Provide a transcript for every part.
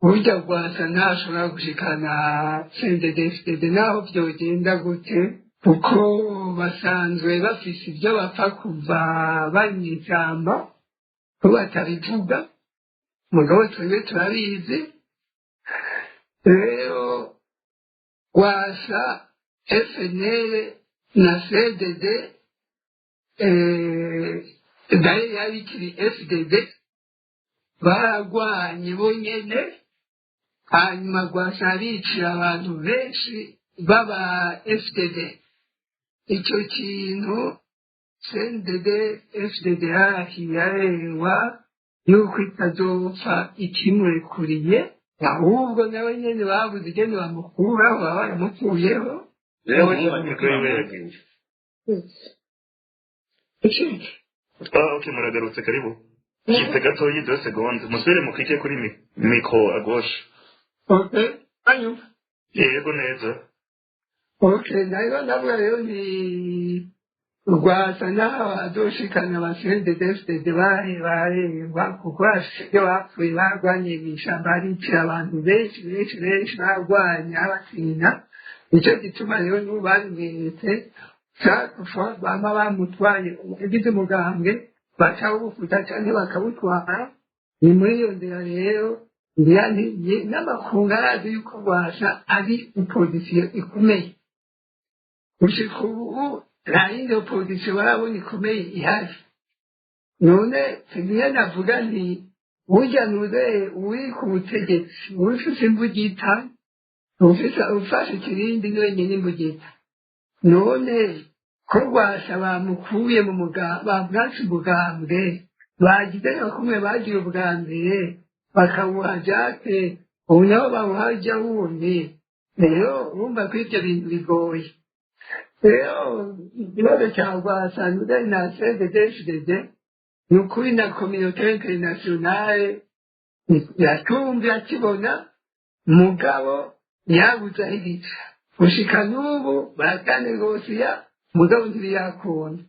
Burya Rwasa ntashobora gushikana CNDD-FDD naho vyogenda gute, kuko basanzwe bafise ibyo bapfa kuva bari mw'ishyamba, ko batabivuga, mugabo twebwe turabizi. Rero Rwasa, FNL na CDD, daye yari ikiri FDD, baragwanye bonyene. Hanyuma Rwasa aricira abantu benshi baba FDD. Icyo kintu CNDD FDD yararengwa yuko itazopfa ikimurekuriye, ahubwo nawe nyene babuze ingene bamukuraho, baba baramukuyeho. Rero micro yiwe yagiye. Ah, ok, muragarutse, karibu. Shitse gatoyi, 2 secondes, musubire mukike kuri micro à gauche. Ok, hanyuma. Yego, neza. Ok, nayo ndavuga rero ni Rwasa n'aho azoshikana ba CNDD-FDD bararengwa, kuko ibyo bapfuye barwanye mw'ishamba, haricira abantu benshi benshi benshi, barwanya batsinda. Nicyo gituma rero n'ubu babimweretse chaque fois bama bamutwaye, ugize umugambwe bakawufuta canke bakawutwara. Ni muri iyo nzira rero ngira nti n'amakungu arazi yuko Rwasa ari opposition ikomeye. Gushika ubu nta yindi opposition barabona ikomeye ihari. None niyo navuga nti burya nuze uri ku butegetsi, ufise imbugita, ufise ufashe ikirindi wenyine imbugita. None ko Rwasa bamukuye mu bamwatse umugambwe, bagize nka kumwe bagiye ubwa mbere bakawuha Jacques, ubu nabo bawuha jya wundi. Rero urumva ko ibyo bintu bigoye. Rero ikibazo cya Rwasa na CNDD-FDD ni ukuri na communauté internationale yatumva akibona, mugabo yabuze aho ibica. Gushika n'ubu barakanegosiya, mugabo ntibiyakunda.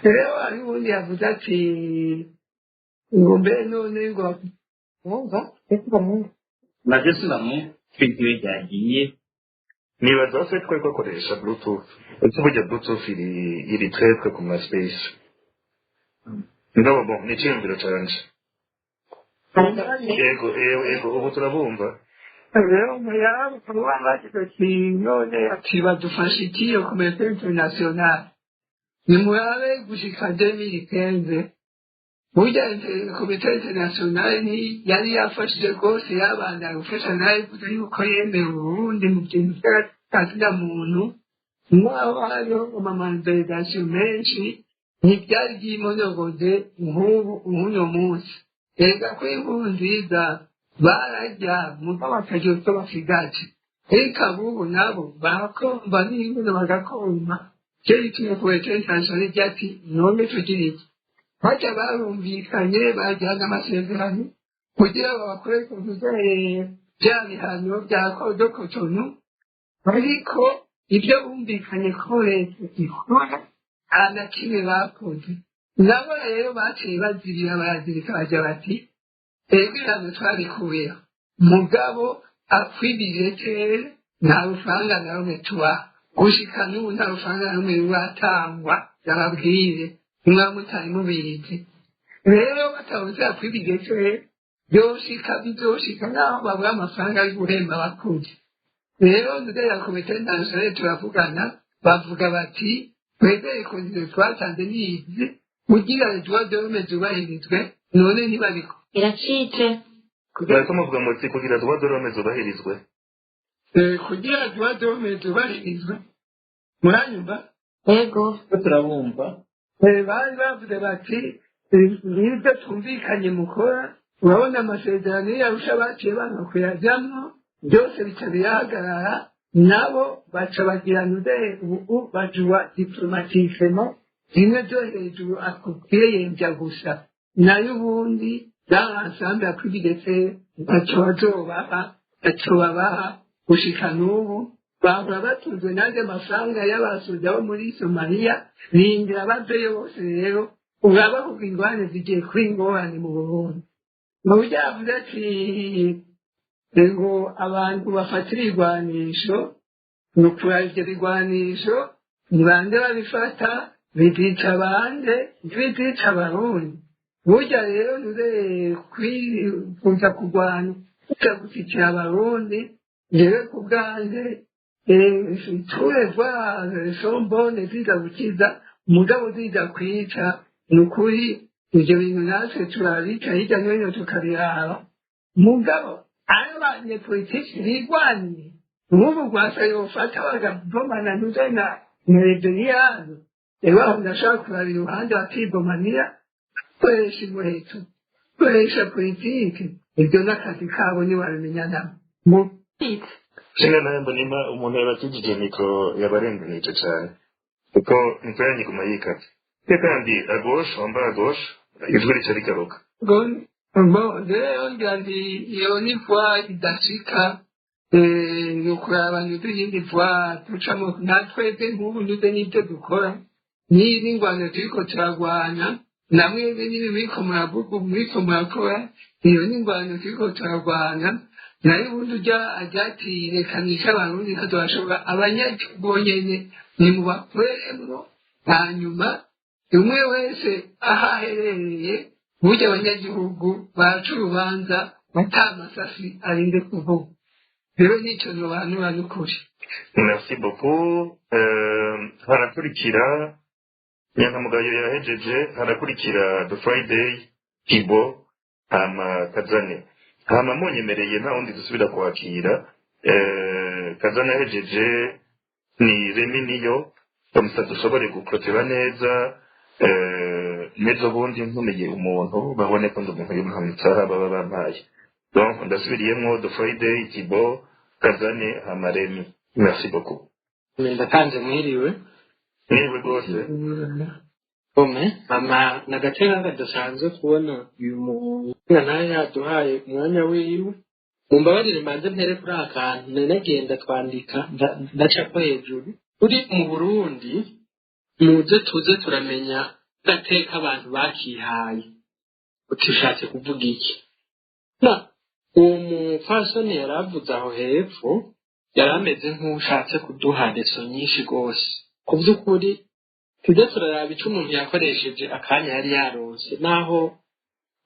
Rero hari uwundi yavuze ati ngo mbe none ngo Mwumva ese mwumva? Navyo sinamwumva, ijwi ryagiye. Nibaza ko twari bakoresha Bluetooth. Ese burya Bluetooth iri traître ku ma space? Ngabo, bon, ni iciyumviro canje. Yego yego yego, ubu turabumva. Rero kuba bagize ati none ati badufashe iki iyo communauté internationale? Nimurabe gushika 2015, burya communauté internationale ni yari yafashije rwose, yabandanya gufasha nayo ivuga yuko yemera Uburundi mu bintu by'agateganyamuntu, naho hariho amamanifestation menshi, ntibyari byimonogoze nk'ubu nk'uno munsi. Erega ko inkuru nziza bararya, mugabo bakagira utwo basigaje. Reka bubu nabo barakomba n'inkono bagakomba. Cyo gituma communauté internationale igira ati none tugira iki? Bajya barumvikanye, bagirana amasezerano kugira ngo bakore bya bihano bya de Cotonou, ariko ibyo bumvikanye ko leta ikora nta na kimwe bakoze. Nabo rero baciye bazibira, barazirika, bajya bati ego, ibihano twabikuyeho, mugabo akwibije kera nta rufaranga na rumwe tubaha. Gushika n'ubu nta rufaranga na rumwe ruratangwa. Ndababwire nimba mutari mubizi rero, batabuze akwibije kera, byoshika bizoshika naho babura amafaranga yo guhemba abakozi. Rero ndera communauté internationale turavugana, bavuga bati twebwe conditions twatanze nizi kugira droits de l'homme zubahirizwe, none ntibabikora. Iracitse. Bariko muvuga muti kugira droits de l'homme zubahirizwe. Kugira droits de l'homme zubahirizwe, muranyumva? Yego. Ko turabumva. Bari bavuze bati nibyo twumvikanye mukora. Urabona amasezerano iyo yarusha baciye banga kuyajyamwo, byose bica birahagarara. Nabo baca bagira nude ubu bajuwa diplomatiquement bimwe byo hejuru akubwiye yembya gusa, nayo ubundi dans l'ensemble akwibigetse ntacyo bazobaha, ntacyo babaha. Gushika n'ubu bahora batunzwe n'ayo mafaranga y'abasoja bo muri Somaliya, rindira baveyo bose. Rero Uraba kuko ingorane zigiye kuba ingorane mu Burundi. Mu buryo yavuze ati ngo abantu bafatira ibigwanisho, ni ukuraba ivyo bigwanisho ni bande babifata, bizica bande, ntibizica Abarundi. Burya rero ntuze kwifuza kurwana kuja gushikira Abarundi. Jewe ku bwanje turevwa sombone ziza gukiza, mugabo ziza kwica. Ni ukuri ivyo bintu natwe turabica hirya no hino tukabiraba, mugabo ari abanyepolitiki bigwaniye nk'ubu Rwasa yofata bakabomana ntuze na Neredeniyano. Rero aho ndashaka kuraba iruhande bakibomanira, bakoresha umuheto, bakoresha politiki, ibyo n'akazi kabo ntiwabimenya nabo. Titre. Shinga nawe mbona umuntu yabakijije micro yabarenganije cyane, kuko micro yanyu iguma yikata. Kandi à gauche, en bas à gauche, ijwi rica rigaruka. Bon, rero ngira nti iyo ni voie idashika, ni ukuraba ntuze iyindi voie ducamo. Natwebwe nk'ubu ntuze n'ibyo dukora n'iyi n'ingwano turiko turagwana, namwebwe n'ibi muriko muravuga, muriko murakora, iyo n'ingwano turiko turagwana. Nayo ubundi ujya ajya ati reka nice Abarundi, ntazobashobora. Abanyagihugu bonyene nimubakoreremwo, hanyuma umwe wese aho aherereye, burya abanyagihugu baca urubanza ata masasi arinde kuvuga. Rero n'icyo nobanura n'ukuri. Merci beaucoup. Harakurikira Nyankamugayo yahejeje, harakurikira The Friday, Tibo, hama Kazane. Hama munyemereye nta wundi dusubira kwakira. Kazane yahejeje ni Remi niyo comme ça dushobore guprotera neza. N'ejo bundi ntumiye umuntu babone ko ndi umuntu y'umuhamitaha baba bampaye. Donc ndasubiriyemwo: The Friday, Tibo, Kazane, hama Remi. Merci beaucoup. Ndatanze mwiriwe. Niwe rwose. Ome mama nagateka kadasanzwe kubona uyu muntu nawe yaduhaye umwanya wiwe. Mumbabarire mbanze mpere kuri aka kantu nari nagenda twandika ndacako hejuru. Uri mu Burundi, muze tuze turamenya gateka abantu bakihaye. Uti ushatse kuvuga iki? Na uwo mupfasoni yaravuze aho hepfo yari ameze nk'ushatse kuduha leçons nyinshi rwose. Ku by'ukuri tujye turaraba ico umuntu yakoresheje akanya yari yaronse, naho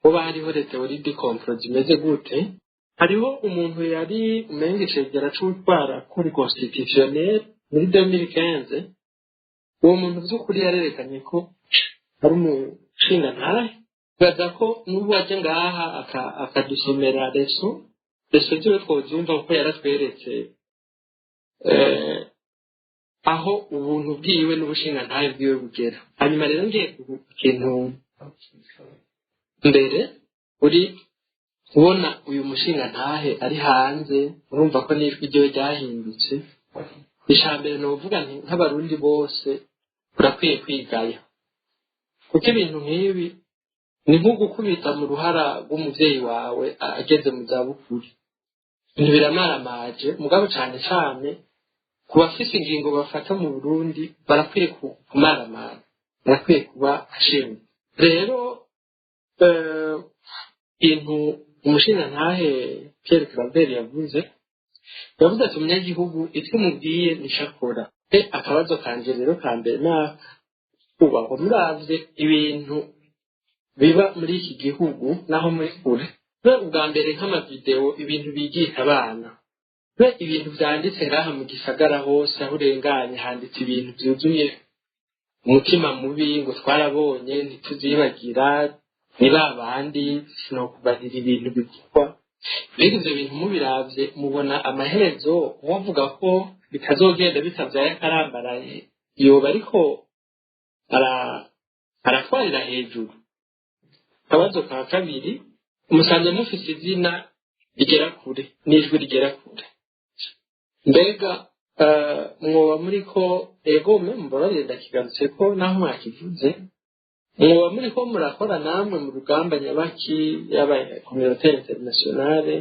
hoba hariho théories du complot zimeze gute. Hariho umuntu yari umenga icegera c'utwara cour constitutionnelle muri 2015. Uwo muntu by'ukuri yarerekanye ko ari umushingantahe. Bibaza ko n'ubu aje ngaha akadusomera leçons ziwe twozumva, kuko yaratweretse aho ubuntu bwiwe n'ubushingantahe bwiwe bugera. Hanyuma rero ngiye ku kintu mbere uri kubona uyu mushingantahe ari hanze, urumva ko n'ijwi ryiwe ryahindutse. Icya mbere ni uvuga nti nk'Abarundi bose turakwiye kwigaya, kuko ibintu nk'ibi ni nko gukubita mu ruhara rw'umuvyeyi wawe ageze mu zabukuru. Ibintu biramaramaje, mugabo cane cane ku bafise ingingo bafata mu Burundi barakwiye kumaramara, barakwiye kuba ashimwe. Rero ikintu umushingantahe Pierre Claver yavuze ati umunyagihugu icyo umubwiye nico akora. Akabazo kanje rero ka mbere naka: kubahwa, muravye ibintu biba muri iki gihugu naho muri kure, be ubwa mbere nk'amavideo, ibintu bigisha abana, be ibintu vyanditse ngaha mu gisagara hose, aho urenganye handitse ibintu vyuzuye umutima mubi ngo twarabonye, ntituzibagira, ni ba bandi, sinokubarira ibintu bivugwa. Mbega ivyo bintu mubiravye mubona amaherezo uwovuga ko bitazogenda bitavyaye akarambaraye yoba ariko aratwarira hejuru? Akabazo ka kabiri: musanze mufise izina rigera kure n'ijwi rigera kure. Mbega mwoba muriko, egome mumbabarire ndakigarutse ko naho mwakivuze, mwoba muriko murakora namwe mu rugamba nyabaki, yaba communauté internationale,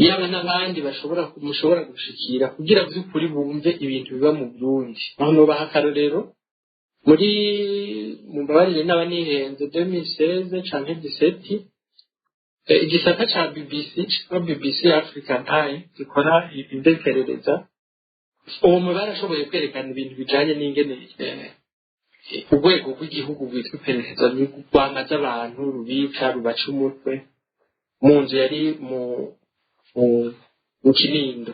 yaba n'abandi bashobora mushobora gushikira, kugira vy'ukuri bumve ibintu biba mu Burundi? Aho nobaha akarorero muri Mumbabarire n'aba nihenze, 2016 canke 17, igisata ca BBC citwa BBC African Eye gikora ivy'iperereza, uwo mu barashoboye kwerekana ibintu bijanye n'ingene urwego rw'igihugu rwitwa iperereza rwamaze abantu, rubica, rubaca umutwe mu nzu yari mu Kinindo.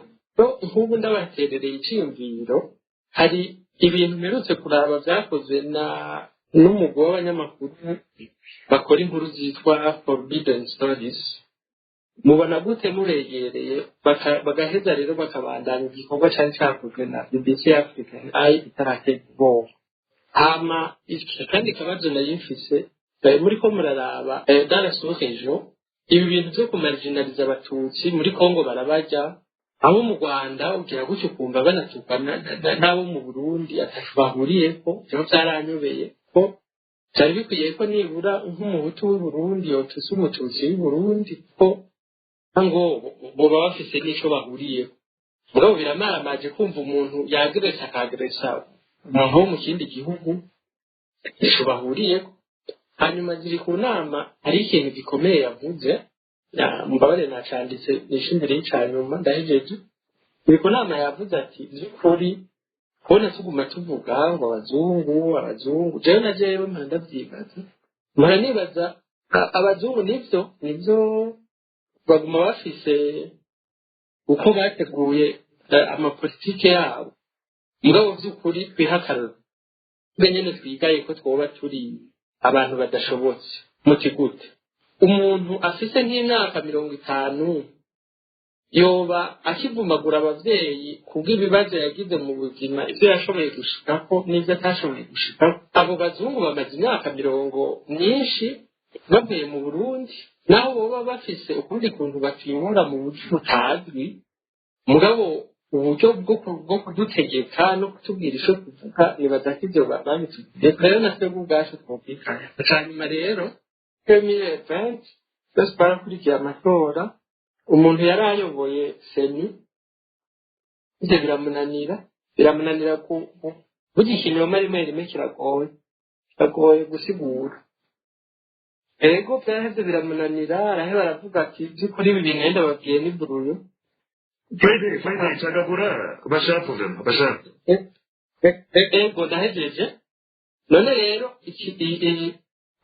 Nk'ubu ndabaterereye iciyumviro, hari ibintu mperutse kuraba vyakozwe na n'umugwi w'abanyamakuru bakora inkuru zitwa Forbidden Stories. Mubona gute muregereye bagaheza rero bakabandanya igikorwa cari cakozwe na BBC African Eye itaratera ubwoba? Hama kandi kabazo nari mfise, muriko muraraba dans la sous-région, ibi bintu vyo kumarginaliza abatutsi muri Kongo, barabarya abo mu Rwanda, ugira gutyo ukumva banatukana n'abo mu Burundi atacu bahuriyeko. Rero vyaranyobeye ko vyari bikwiye ko nibura nk'umuhutu w'i Burundi yotutse umututsi w'i Burundi, ko ngo boba bafise n'ico bahuriyeko. Mugabo biramaramaje kumva umuntu yagresa akagresa umuntu wo mu kindi gihugu ico bahuriyeko. Hanyuma ziri ku nama, hari ikintu gikomeye yavuze, mubabare nacanditse nishe imbere y'ica nyuma, ndahejeje. Ziri ku nama yavuze ati: "Vy'ukuri kubona tuguma tuvuga ngo abazungu, abazungu." Jewe na jewe mpora ndavyibaza, mpora nibaza abazungu nivyo baguma bafise uko bateguye amapolitike yabo. Mugabo vy'ukuri twihakarura twe nyene twigaye ko twoba turi abantu badashobotse. Muti gute? Umuntu afise nk'imyaka 50 yoba akivumagura abavyeyi kubw'ibibazo yagize mu buzima, ivyo yashoboye gushikako n'ivyo atashoboye gushikako. Abo bazungu bamaze imyaka mirongo myinshi bavuye mu Burundi, naho boba bafise ukundi kuntu batuyobora mu buryo butazwi, mugabo uburyo bwo kudutegeka no kutubwira ico kuvuga, nibaza ko ivyo babitubwiye. Rero na twebwe ubwacu twokwikanya. Hanyuma rero 2020 twese twarakurikiye amatora. Umuntu yari ayoboye CENI, ivyo biramunanira burya ikinyoma rimwe rimwe kiragoye gusigura. Ego, vyaraheze biramunanira, araheba, aravuga ati: "Vy'ukuri ibi bintu ndababwiye ni brouillon." Friday, Friday, cagagura bashapu vraiment bashapu. Ego, ndahejeje. None rero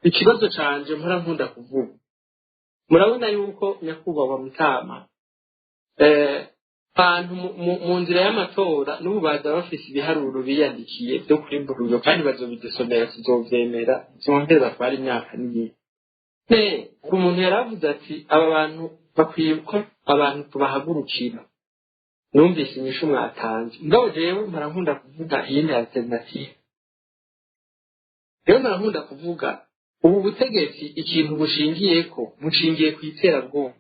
ikibazo canje mpora nkunda kuvuga, murabona yuko nyakubahwa Mutama, abantu mu nzira y'amatora n'ubu baza bafise ibiharuro biyandikiye vyo kuri brouillon, kandi bazobidusomera, tuzovyemera, vyongere batware imyaka n'iyindi. Ne umuntu yaravuze ati: "Aba bantu bakwiye ko abantu tubahagurukira." Numvise inyishu mwatanze, mugabo jewe mpora nkunda kuvuga iyindi alternative. Rero mpora nkunda kuvuga ubu butegetsi ikintu bushingiyeko, bushingiye ku iterabwoba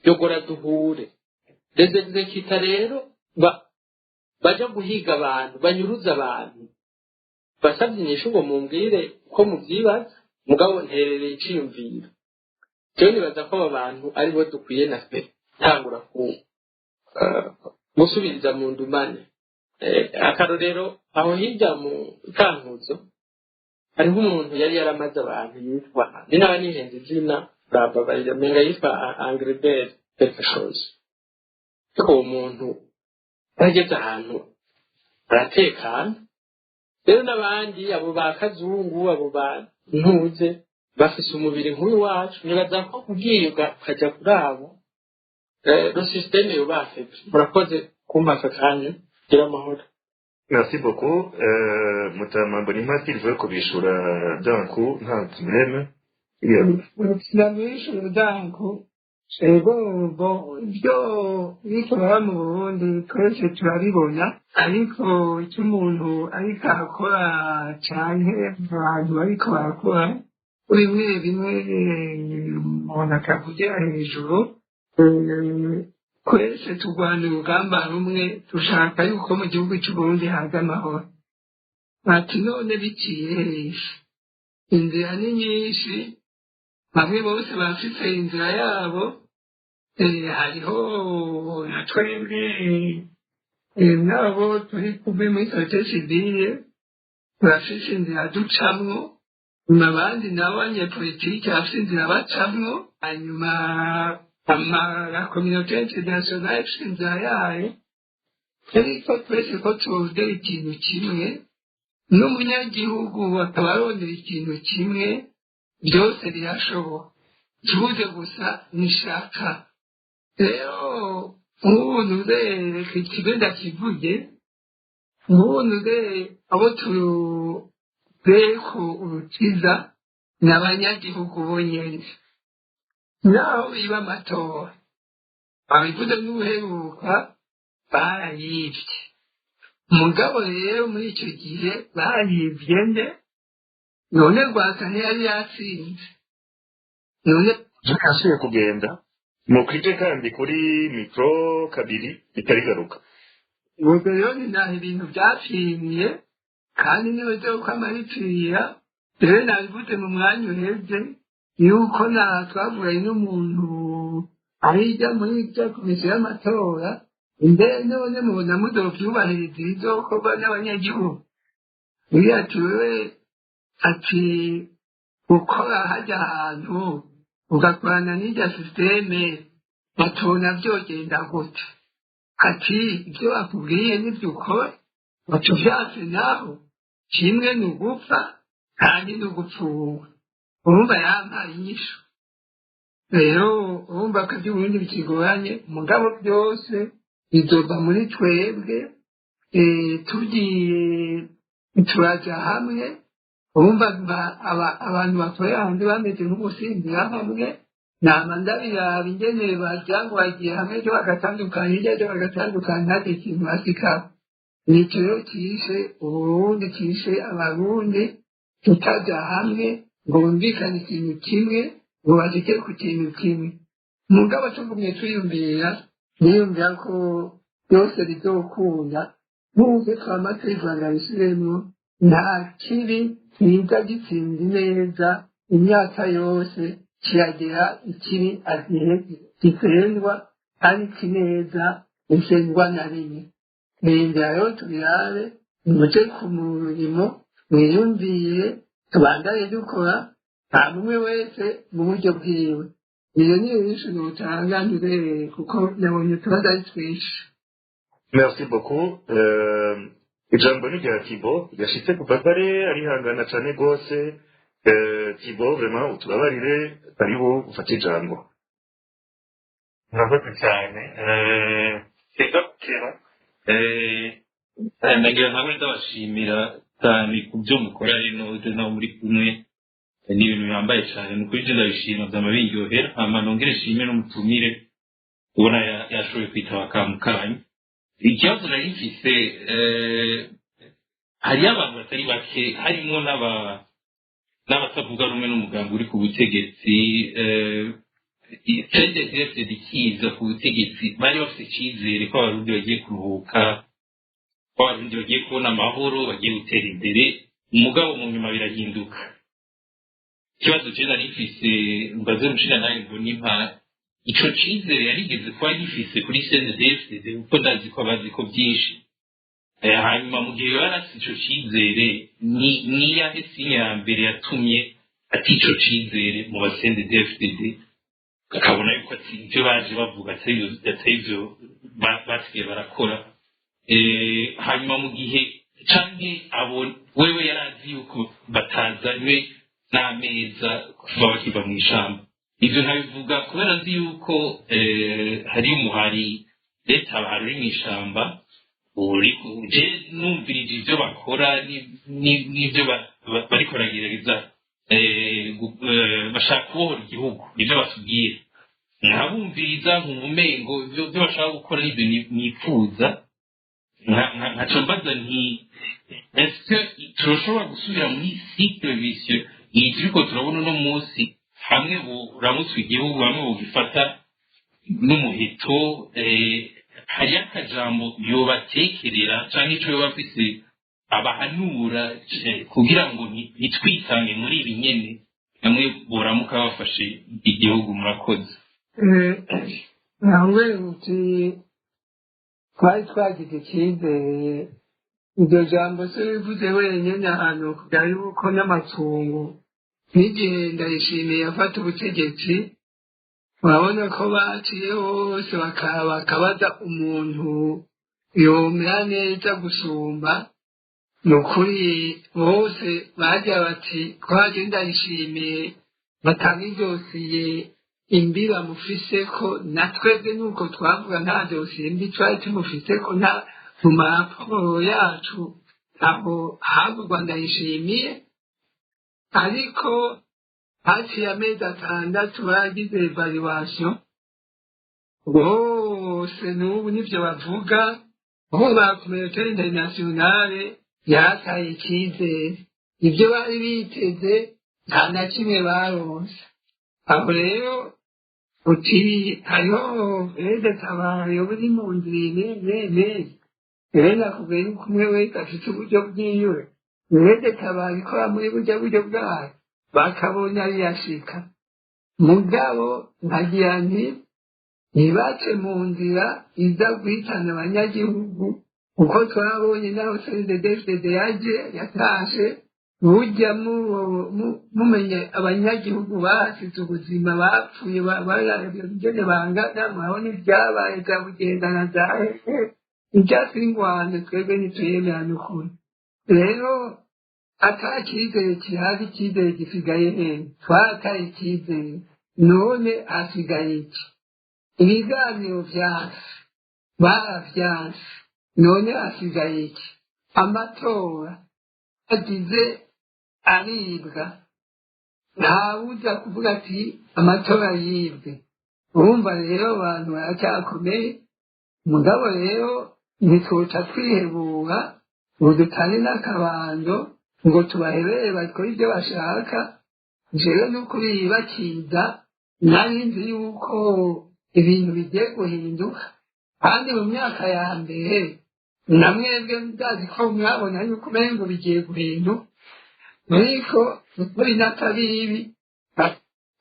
yogora duhure les exécuta. Rero baja guhiga abantu, banyuruza abantu. Basavye inyishu ngo mumbwire ko muvyibaza, mugabo nterereye iciyumviro. Jewe nibaza ko aba bantu aribo dukwiye na twe tangura ku gusubiriza mu ndumane. Akarorero, aho hirya mu Kankuzo hariho umuntu yari yaramaze abantu yitwa, ni naba nihenze izina bababarira, menga yitwa Angrebert quelque chose. Ariko uwo muntu yarageze ahantu aratekana. Rero n'abandi, abo ba Kazungu, abo ba Ntuze, bafise umubiri nk'uyu wacu. Nibaza ko ugiye ukaja kuri abo, le système yoba affaibli. Murakoze kumpa aka kanya, gira amahoro. Merci beaucoup. Mutama Mbonimpa, s'il veut kubishura d'un coup, nta problème. Ndabishura d'un coup. Ego, bo ibyo biriko biraba mu Burundi twese turabibona, ariko icyo umuntu ariko arakora canke abantu bariko barakora, bimwe bimwe umuntu akavugira hejuru. Twese turwana urugamba rumwe, dushaka yuko mu gihugu c'Uburundi haza amahoro. Ati: "None biciye hehe?" Inzira ni nyinshi, bamwe bose bafise inzira yabo. Hariho na twebwe nabo turi kumwe muri société civile. Turafise inzira ducamwo, nyuma abandi nabo abanyepolitike bafise inzira bacamwo, hanyuma la communauté internationale ifise inzira yayo. Ariko twese ko turondera ikintu kimwe, n'umunyagihugu akaba arondera ikintu kimwe, byose birashoboka. Ikibuze gusa n'ishaka. Rero nk'ubu nuzereka ikigo ndakivuge, nk'ubu nuze abo tureko urukiza ni abanyagihugu bonyene. Naho biba amatora, babivuze n'ubuheruka barayivye. Mugabo rero muri icyo gihe barayivye nde? None Rwasa ntiyari yatsinze? None Yasubiye kugenda mukwije kandi kuri micro kabiri itarigaruka. Ubwo rero ni naho ibintu byapfiriye, kandi niba ko amaripfira. Rero nabivuze mu mwanya uheze yuko na twavuganye n'umuntu ahijya muri irya komisiyo y'amatora, mbere none mubona muzovyubahiriza ibizokorwa n'abanyagihugu? Uriya ati wewe, ati gukora hajya ahantu ugakorana n'irya système, batubona vyogenda gute? Ati ibyo bakubwiye nibyo ukora, baca uvyanse naho kimwe ni ugupfa kandi ni ugupfungwa. Urumva yampaye inyishu. Rero urumva ko iby'Uburundi bikigoranye, mugabo byose bizova muri twebwe. Tugiye turaja hamwe, urumva abantu bakorera hanze bameze nk'ugusimbira hamwe. Nama ndabiraba ingene bagira ngo bagiye hamwe, ejo bagatandukana, hirya ejo bagatandukana, ntagire ikintu bashikako. Nico rero kishe Uburundi, kishe Abarundi, tutaja hamwe ngo bumvikane ikintu kimwe, ngo bashike ku kintu kimwe. Mugabo tugumye twiyumvira, niyumvira ko byose bizokunda nk'uko twama twivanga bisubiremwo. Nta kibi kiza gitsinda neza imyaka yose, kiragera ikibi agihe gitsendwa, kandi kineza gisendwa na rimwe. Rindira rero tubirabe, nimuje ku murimo, mwiyumvire, tubandanye dukora, nta mumwe wese mu buryo bwiwe. Iyo niyo nyinshi notanga ntubereye, kuko nabonye utubazo ari twinshi. Merci beaucoup. Ijambo ni rya Tibo yashitse kuva kare, arihangana cane rwose. Tibo, vraiment utubabarire, karibu ufate ijambo. Murakoze cyane. Sega nagira ntabwo ndabashimira cyane ku byo mukora rino naho muri kumwe, ni ibintu bihambaye cyane. Ni ukuri ibyo ndabishima, byama biryohera. Hama nongere nshime n'umutumire ubona yashoboye kwitaba akamu kanyu. Ikibazo nari mfise, hariyo abantu batari bake, harimwo n'abatavuga rumwe n'umugambi uri ku butegetsi. CNDD-FDD ikiza ku butegetsi bari bafite icyizere ko Abarundi bagiye kuruhuka, ko Abarundi bagiye kubona amahoro, bagiye gutera imbere. Umugabo mu nyuma birahinduka. Ikibazo je nari mfise mbaze umushingantahe Mbonimpa: ico cizere yarigeze kuba gifise kuri CNDD-FDD, kuko ndazi ko abazi ko byinshi. Hanyuma mu gihe yari afise ico cizere, ni niyahe signe ya mbere yatumye ati ico cizere mu ba CNDD-FDD, akabona yuko ati ibyo baje bavuga atari byo basigaye barakora? Hanyuma mu gihe canke abo wewe yarazi yuko batazanywe n'ameza kuva bakiva mu ishamba. Ivyo nkabivuga kubera nzi yuko hari umuhari leta bahari uri mw'ishamba uri je numvirije ivyo bakora n'ivyo bariko baragerageza, bashaka kubohora igihugu, nivyo batubwira. Nkabumviriza nkumva umengo ivyo bashaka gukora nivyo nipfuza. Nkaca mbaza nti: est-ce turashobora gusubira muri cycle vicieux iyi turiko turabona uno munsi, hamwe buramutswe igihugu, hamwe bugifata n'umuheto? Hariyo akajambo yobatekerera canke ico yoba afise abahanura, kugira ngo ntitwisange muri ibi nyene bamwe boramuka bafashe igihugu? Murakoze. Nawe uti twari twagize icyizere. Iryo jambo se bivuze wenyine ahantu kugira yuko n'amatungo n'igihe Ndayishimiye afata ubutegetsi, urabona ko baciye hose bakabaza umuntu yomera neza gusumba. Ni ukuri bose bagira bati twaje Ndayishimiye batanga idosiye imbi bamufiseko, na twebwe nuko twavuga nta dosiye mbi twari tumufiseko, nta mu maraporo yacu aho havugwa Ndayishimiye. Ariko haciye amezi 6 baragize evaluation bose, n'ubu nivyo bavuga aho ba communauté internationale yataye icyizere, ibyo bari biteze nta na kimwe baronse. Aho rero uti hariho rede tabayo buri mu nzira ne rero nakubwiye yuko umwe wese afite uburyo bwiwe. Rede tabayo ikora muri burya buryo bwayo bakabona biyashika, mugabo nkagira nti ntibace mu nzira iza guhitana abanyagihugu, kuko twabonye naho CNDD-FDD yaje yatashe burya mumenye abanyagihugu basize ubuzima bapfuye ingene bangana, murabona ibyabaye za Bugendana za hehe ibyatsi ingwano twebwe ntituyemera n'ukuri. Rero ata cyizere gihari, icyizere gisigaye hehe? Twataye icyizere, none hasigaye iki? Ibiganiro vyanse, baravyanse, none hasigaye iki? Amatora agize aribwa, ntawuza kuvuga ati amatora yibwe. Urumva rero abantu baracyakomeye, mugabo rero ntitwoca twihebura ngo dutane n'akabando ngo tubahebere bakore ibyo bashaka. Jewe n'ukuri bakiza nari nzi yuko ibintu bigiye guhinduka, kandi mu myaka ya mbere na mwebwe ndazi ko mwabona yuko umengo bigiye guhinduka, ariko ukuri n'akabibi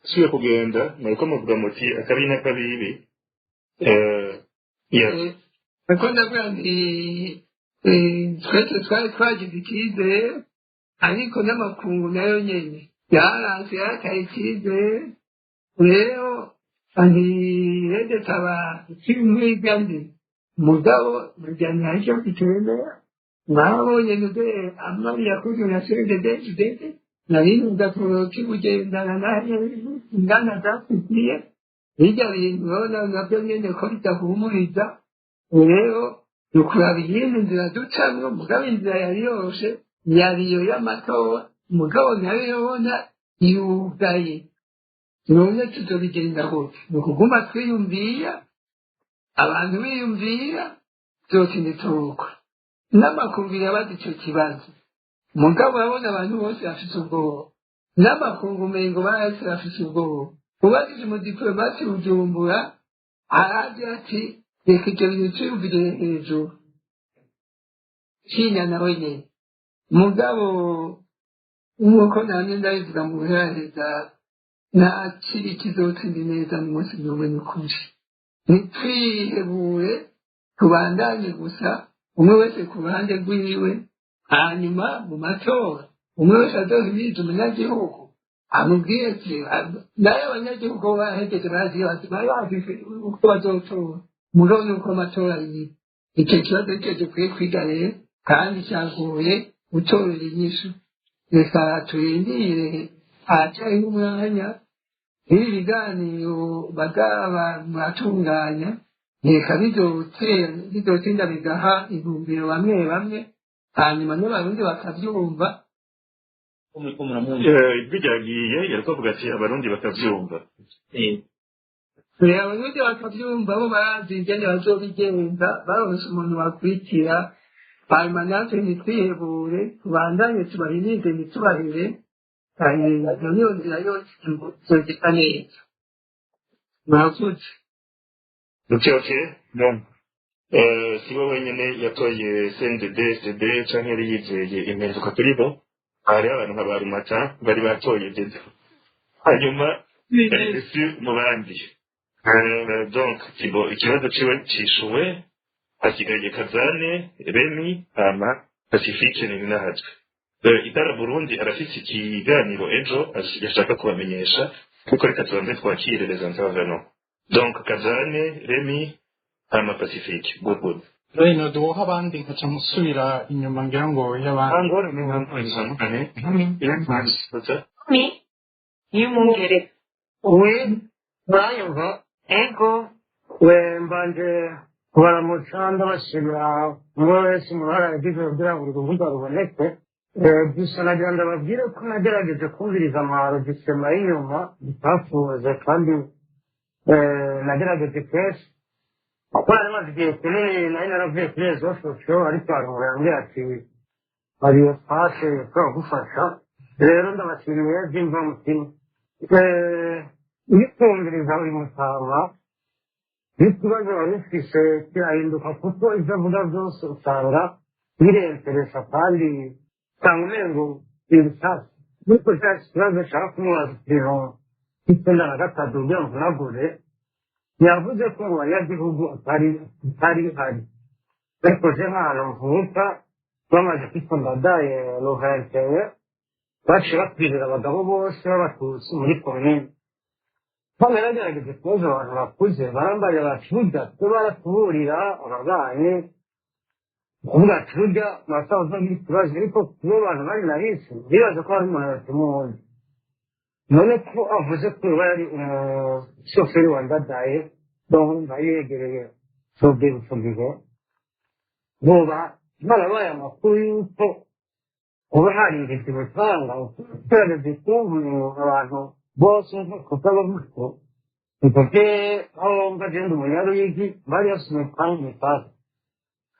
subiye kugenda muriko muvuga muti akabi n'akabibi. Ariko ndavuga nti twese twari twagize icyizere, ariko n'amakungu nayo nyene yaranse yarataye icyizere. Rero nti taba ikiri muri ndi mugabo burya ntacyo kitemera. Mwabonye nude amabi yakozwe na CNDD-FDD nari ndakoroki kugendana nayo ingana zafitiye hirya bintu urabona nabyo nyene ko bidahumuriza. Rero ni ukuraba iyindi nzira ducamwo, mugabo inzira yari yoroshe yari iyo y'amatora, mugabo nayo yobona yugaye. None tuzobigenda gute? Ni ukuguma twiyumvira, abantu biyumvira byose ntituruka n'amakungu yabaza icyo kibazo. Mugabo urabona abantu bose bafise ubwoba, n'amakungu umengo barahise bafise ubwoba. Ubajije umudiplomasi Bujumbura araje ati reka ibyo bintu tuyumvire hejuru cinya nawe nyene. Mugabo nk'uko namye ndabivuga mu guheraheza, nta kibi kizotsinda neza n'umunsi n'umwe n'ukuri. Ntitwihebure, tubandanye gusa umwe wese ku ruhande rwiwe, hanyuma mu matora umwe wese azohimiriza umunyagihugu amubwire ati nayo abanyagihugu bahejeje bazi bari bazi uko bazotora, mugabo nuko amatora yiba. Icyo kibazo nicyo dukwiye kwiga rero, kandi cyagoye gutorera inyishu. Reka turindire haracyariho umwanya n'ibi biganiro bazaba muratunganya, reka bizotinda bigaha intumbero bamwe bamwe, hanyuma n'abarundi bakavyumva. Ijwi ryagiye yariko avuga ati abarundi bakavyumva. Abarundi bakavyumva, bo barazi ingene bazobigenza baronse umuntu bakurikira. Hanyuma natwe ntitwihebure, tubandanye tubahimirize ntitubahebe. Iyo niyo nzira yose izogenda neza. Murakoze. Ok, bon. Si we wenyene yatoye CNDD FDD canke yari yizeye impinduka kuri bo, hariho abantu nka ba Rumata bari batoye DD, hanyuma esi mu bandi. Donc Thibaut ikibazo ciwe cishuwe, hasigaye Kazane Remi hama Pacifique Nininahazwe. Itara Burundi arafise ikiganiro ejo yashaka kubamenyesha, kuko reka tubanze twakire les intervenants. Donc Kazane, Remy, hama Pacifique. Good, good. Reno duha abandi nkaca musubira inyuma ngira ngo y'abandi. Angorane, angorane. Mi y'umwungere. Oui, muranyumva? Ego. We, mbanje kubaramutsa, ndabashimira umwe wese mu ruhare yagize kugira ngo urwo rubuga ruboneke. Gusa nagira ndababwire ko nagerageje kumviriza amarogisema y'inyuma bitafuze, kandi nagerageje kenshi kuko nari maze igihe kinini nari naravuye kuri réseaux sociaux, ariko hari umuntu yambwiye ati hari espace ishobora kugufasha. Rero ndabashimiye by'imvamutima. Iyo kumviriza uyu mutama n'ikibazo wari ufise kirahinduka, kuko ibyo avuga byose usanga birenteresa kandi usanga umengo ni bishyashya. Ariko cya kibazo nshaka kumubaza, ikintu cy'93 kugira ngo mvunagure, yavuze ko mu banyagihugu atari bihari, ariko je nk'ahantu mvuka bamaze kwitwa Ndadaye le 21, baciye bakwirira abagabo bose b'Abatutsi muri komine. Hano yaragerageje kubaza abantu bakuze, barambarira bati burya twe baratuburira ababanyi, kuvuga ati burya murasaza uzagira ikibazo, ariko kuba abantu bari nahisi bibaza ko hari umuntu yatumuzi. None ko avuze ko yoba yari umushoferi wa Ndadaye, donc yari yegereye Sobebusogigo, boba barabaye amakuru y'uko kuba hari inzitizi usanga ugerageze kumva abantu bose kuko gutyo nikoke aho mba genda umunyaruyigi bari bafite imipanga imipaka,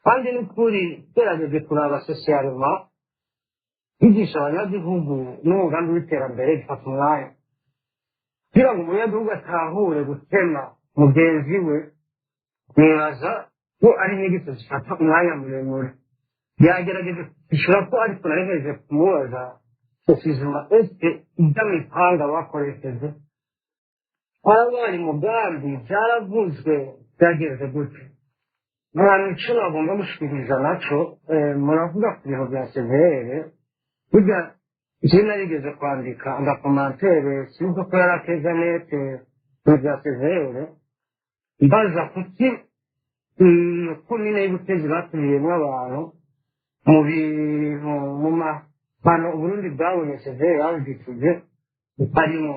kandi n'ukuri gerageje kuraba socialement bigisha abanyagihugu n'umugambi w'iterambere bifata umwanya kugira ngo umunyagihugu atahure gutema mugenzi we. Nibaza ko ari inyigisho zifata umwanya muremure. Yagerageje kwishyura ko, ariko nariheje kumubaza précisément est-ce que iby'amipanga bakoresheje warabaye umugambi, byaravuzwe, byagenze gute? Nta mico bagomba gushikiriza naco. Muravuga ku bintu bya CVR. Burya je narigeze kwandika aga commentaire, sinzi ko yari akeza nete mu bya CVR, mbaza kuki iyo komine y'Ubutezi batumiyemwo abantu mu bintu mu mahano Uburundi bwabonye CVR babidikije harimo.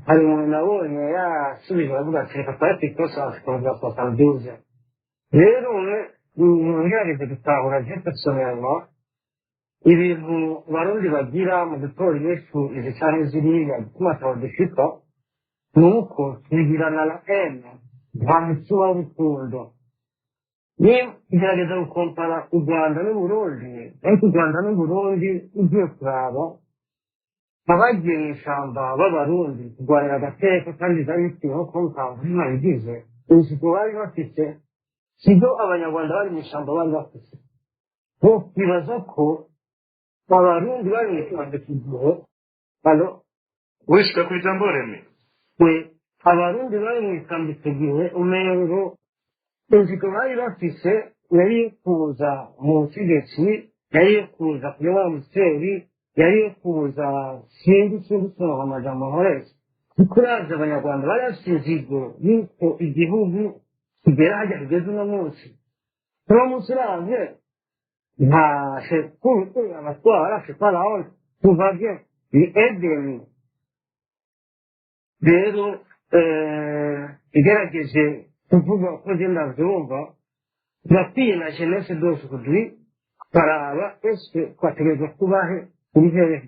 Hari umuntu nabonye yasubije aravuga ati reka twari twikosa bya 72. Rero umwe ngerageze gutahura je personnellement ibintu Barundi bagira mu gutora inyishu izi canke ziriya gituma ataho dushika, ni uko tubigirana na ene, nta mutima w'urukundo. Ni igerageza gukompara u Rwanda n'Uburundi, ariko u Rwanda n'Uburundi ugiye kuraba abagiye mu ishamba b'Abarundi kurwanira agateka, kandi byari biteweho ko nta bigize inzigo bari bafite sibyo Abanyarwanda bari mu ishamba bari bafite. Bo kwibaza ko Abarundi bari mu ishamba iki gihe alo Wishika ku ijambo, Remy. We, Abarundi bari mu ishamba icyo gihe umengo inzigo bari bafise yari iyo kuza mu butegetsi, yari iyo kuza kuyobora musiteri, yari iyo kuza sinzi sinzi sinzi amajambo nkoresha. Kuko uravye Abanyarwanda bari bafise inzigo y'uko igihugu kigera hajya kigeze uno munsi. Uno munsi uravye nta shekuru abatwara shekaraho tuva bien ni Edeni. Rero igerageje kuvuga uko nje ndavyumva, birakwiye na jeunesse d'aujourd'hui baraba ese twategerezwa kubahe kuri hehe,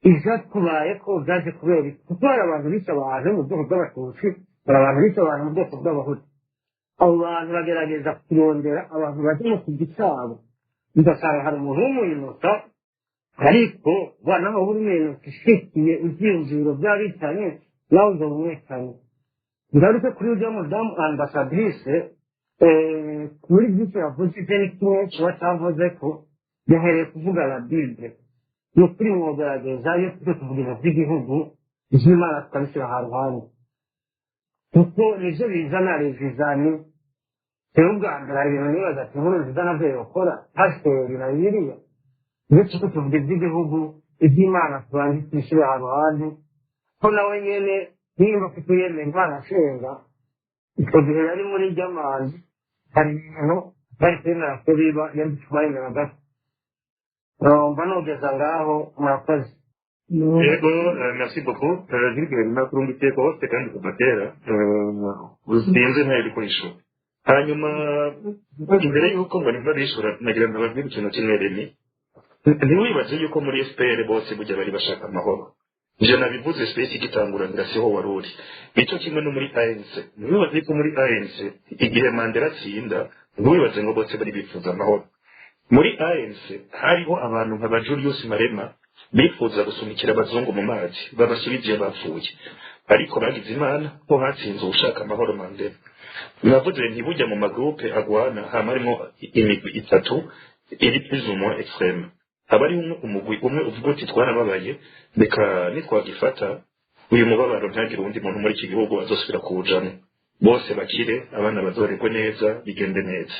ivyatubaye ko vyaje kubera iki? Kuko hari abantu bishe abantu mu bwoko bw'Abatutsi, hari abantu bishe abantu mu bwoko bw'Abahutu. Abo bantu bagerageza kurondera abantu baje mu kigwi cabo, ugasanga hari umuntu w'umuyinota, ariko naho uri umuyinota ushikiye ivyiyumviro vy'abicanyi nawe uzoba umwicanyi. Ngaruke kuri urya mudamu ambassadrice, kuri byinshi yavuze, ivyo ni kimwe kiba cavuze ko yahereye kuvuga la Bible. Ni ukuri mwogerageza iyo tuje kuvuga ibintu by'igihugu, ivy'Imana tukabishyira haruhande, kuko nivyo bizana rezizani. Rero ubwa mbere hari ibintu nibaza ati inkuru nziza navyo yokora pasiteri na Bibiliya. Iyo turiko tuvuga iby'igihugu, iby'Imana tubanze tubishyire haruhande, ko nawe nyene nimba kutuyemera Imana asenga, icyo gihe yari muri ry'amazi, hari ibintu bari kwemera ko biba yari kubayemera gato. Mba nogeza ngaho, murakoze. Yego, merci beaucoup. Gilbert, nakurungikiye hose kandi kuva kera. Sinzi ntayo ibikoresho. Hanyuma imbere y'uko ngo nimba bishura, nagira ngo babwire ikintu kimwe. Remi, ntiwibaze yuko muri FPR bose burya bari bashaka amahoro. Ivyo nabivuze space igitangura, siho wari uri. Nico kimwe no muri ANC. Ntiwibaze yuko muri ANC igihe Mandela atsinda, ntiwibaze ngo bose bari bifuza amahoro. Muri ANC hariho abantu nka ba Julius Malema bifuza gusunikira abazungu mu mazi, babasubiza iyo bapfuye, ariko bagize Imana ko hatsinze uwushaka amahoro, Mandela. Navuze ntibujya mu ma groupes agwana, hama harimo imigwi itatu iri plus ou moins extrême. Haba hariho umugwi umwe uvuga uti: "Twarababaye, reka nitwagifata uyu mubabaro ntagire uwundi muntu muri iki gihugu azosubira kuwujamo, bose bakire, abana bazorerwe neza, bigende neza."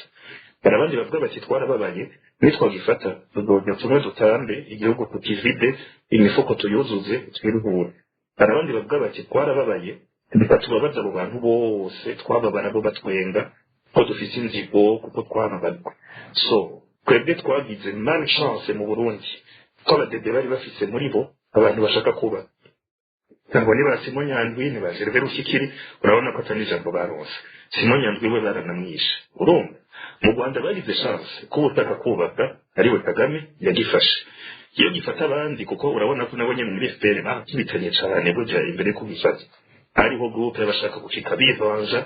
Hari abandi bavuga bati: "Twarababaye, nitwagifata tuzongera tumwe dutambe, igihugu tukivide, imifuko tuyuzuze, twiruhure." Hari abandi bavuga bati: "Twarababaye, reka tubabaze abo bantu bose twababara bo batwenga ko dufise inzigo kuko twababarwa." So twebwe twagize malchance mu Burundi ko abadede bari bafise muri bo abantu bashaka kuba ngo ni ba Simon Nyandwi, ni ba Gervais Rufyikiri. Urabona ko atari ijambo baronse. Simon Nyandwi we baranamwishe. Urumva mu Rwanda bagize chance ko ubutaka kubaka ariwe Kagame yagifashe. Iyo gifata abandi, kuko urabona ko nabo nyene muri FPR bakibitanye cane burya imbere yo kugifata, hariho groupe y'abashaka gushika bivanja,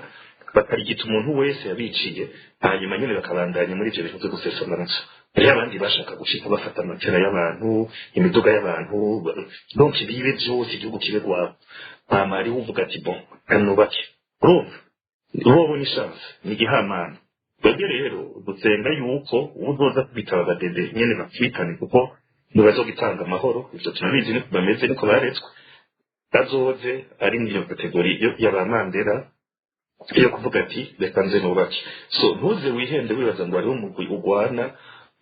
bakarigita umuntu wese yabiciye, hanyuma nyine bakabandanya muri ivyo bintu vyo gusesa amaraso. Hariho abandi bashaka gushika bafata amatera y'abantu, imiduga y'abantu, donc bibe vyose, igihugu kibe rwabo. Hama hariho uvuga ati: "Bon, kanubake." Urumva bobo ni chance, ni igihamana. Twebwe rero dusenga yuko uzoza kubitaba abadede nyene bakibitane, kuko ntibazogitanga amahoro, ivyo turabizi, niko bameze, niko baretswe. Azoze ari muri iyo catégorie y'aba Mandela yo kuvuga ati: "Reka nze nubake." So ntuze wihende wibaza ngo hariho umugwi ugwana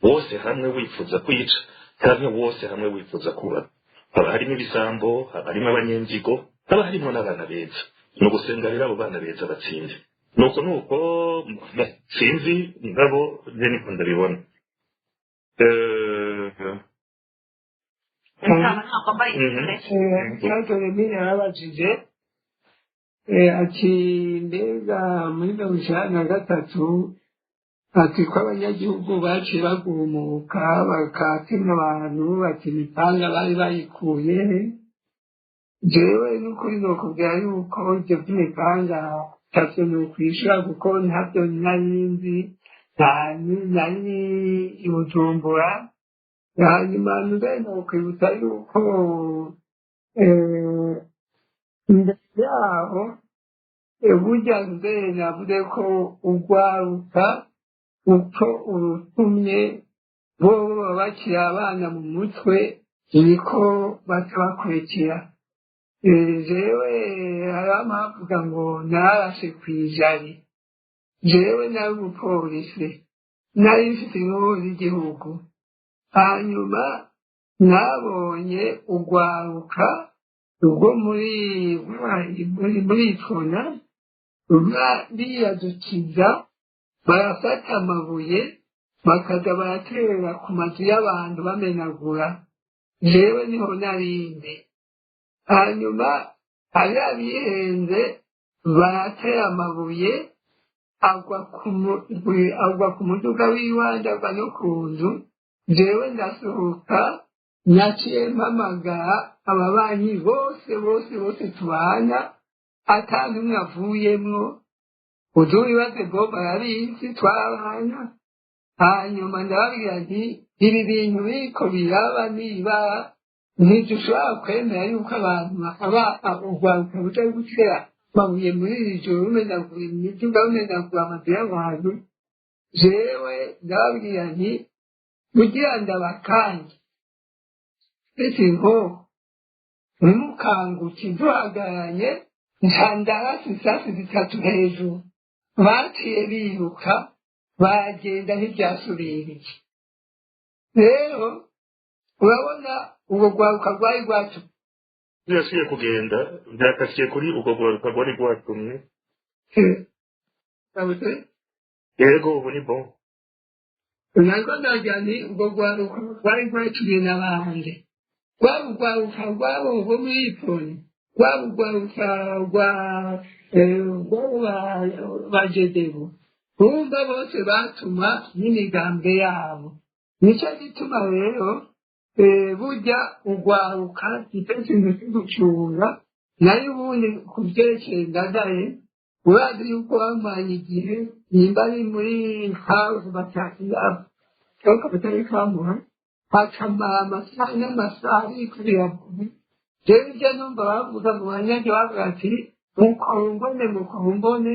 wose hamwe wifuza kwica canke wose hamwe wifuza kubaka. Haba harimo ibisambo, haba harimo abanyenzigo, haba harimo n'abana beza. Ni ugusenga rero abo bana beza batsinde. Nuko sinzi ngabo je niko ndabibona. Ikibazo Remi yarabajije, ati: "Mbega muri 93," ati, "ko abanyagihugu baciye bagumuka bakatema abantu," ati, "imipanga bari bayikuye he?" Jewe n'ukuri nokubwira yuko ivyo vy'imipanga ntavyo nokwishura, kuko ntabyo nari nzi, nari i Bujumbura. Hanyuma mbere nokwibutsa yuko imbere yaho, burya mbere navuze ko urwaruka uko urutumye bo baba bakiri abana mu mutwe, niko baca bakurikira. Jewe hariho abavuga ngo nararashe kw'Ijari. Jewe nari umupolisi, nari mfise inkoho z'igihugu. Hanyuma nabonye urwaruka rwo muri Itona biyadukiza, barafata amabuye bakaza baratera ku mazu y'abantu bamenagura. Jewe niho narindi. Hanyuma hari abihenze, baratera amabuye, agwa ku muduga w'iwanje, agwa no ku nzu. Jewe ndasohoka, naciye mpamagara ababanyi bose bose bose tubana, ata n'umwe avuyemwo. Uzubibaze Bob arabizi, twabana. Hanyuma ndababwira nti: "Ibi bintu biriko biraba niba ntidushobora kwemera yuko abantu aba urwaruka ruja gutera amabuye muri iri joro, rumenagura imiduga, rumenagura amazu y'abantu." Jewe ndababwira nti: "Kugira ndabakange mfise inkoho, ntimukanguke, duhagaranye nca ndarasa isasu zitatu hejuru." Baciye biruka baragenda, ntibyasubiriye. Rero Urabona ubwo rwaruka rwari rwacu. Yasubiye kugenda, byakasiye kuri ubwo rwaruka rwari rwatumye. Yego, ubu ni bon. Narwo ndagira nti ubwo rwaruka rwari rwatumye n'abandi, rwaba urwaruka rwabo rwo muri Iponi, rwaba urwaruka rwa rwabo ba Jedebu, bumva bose batuma n'imigambwe yabo. Nicyo gituma rero burya urwaruka nicyo kintu cyo gucunga. Nayo ubundi ku byerekeye Ndadaye, urazi yuko bamanye igihe, nimba ari muri house bataka batari kamuha, hakamara amasaha n'amasaha ariko biravuga. Rero ibyo numva bavuga mu banyagihugu, bavuga ati mukombone, mukombone,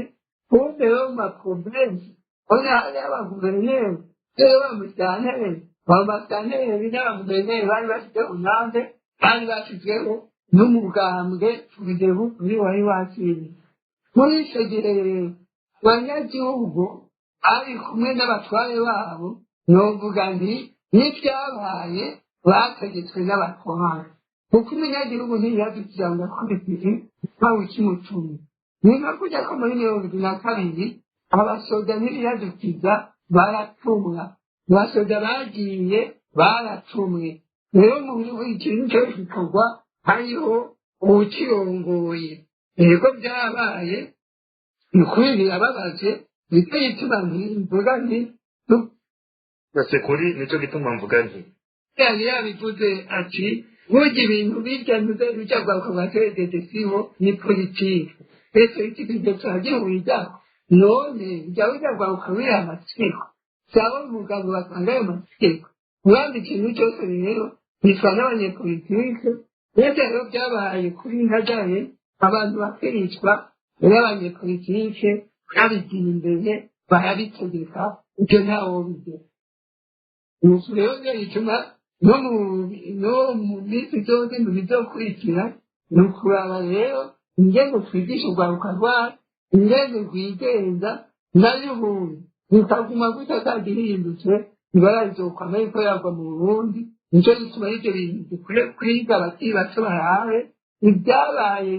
kumbe rero mu maprovensi ona hari abaguverineri, rero bamusitanteri, bamasitanteri n'abaguverineri bari bafite unambe, bari bashyizweho n'umugambwe Tubidebu uri wari wakiriye. Muri icyo gihe rero abanyagihugu bari kumwe n'abatware babo, novuga nti n'ibyabaye bategetswe n'abatware, kuko umunyagihugu ntiyadukira ngo akore igihe ntawe ukimutumye. Ni nka kujya ko muri 72 abasoda ntibiyadukiza, baratumwa. Abasoda bagiye baratumwe. Rero mu ikintu cyose gikorwa hariho uwukirongoye. Yego, byabaye, ni ukuri birababaje. Nicyo gituma mvuga nti Kuri nicyo gituma mvuga nti yari yabivuze ati burya ibintu birya ntuze rujya rwaruka rwa CDD siho ni politike, ese iki kintu turagihuriza none jya ujya rwaruka wiha amategeko sawa umugabo batanga ayo mategeko urambi. Ikintu cyose rero bitwa n'abanyepolitike. Ndetse rero byabaye kuri Ndadaye, abantu bakicwa n'abanyepolitike babigira imbere barabitegeka, ibyo ntawo bigera. Nuko rero byo bituma no mu minsi zose mu bizokurikira ni ukuraba rero ingene twigisha urwaruka rwacu ingene rwigenza. Nayo ubundi bikaguma gutya atagihindutse, ibara rizokwama yuko yagwa mu Burundi. Nicyo gituma ibyo bintu dukwiye kwiga, abakiri bato barabe ibyabaye,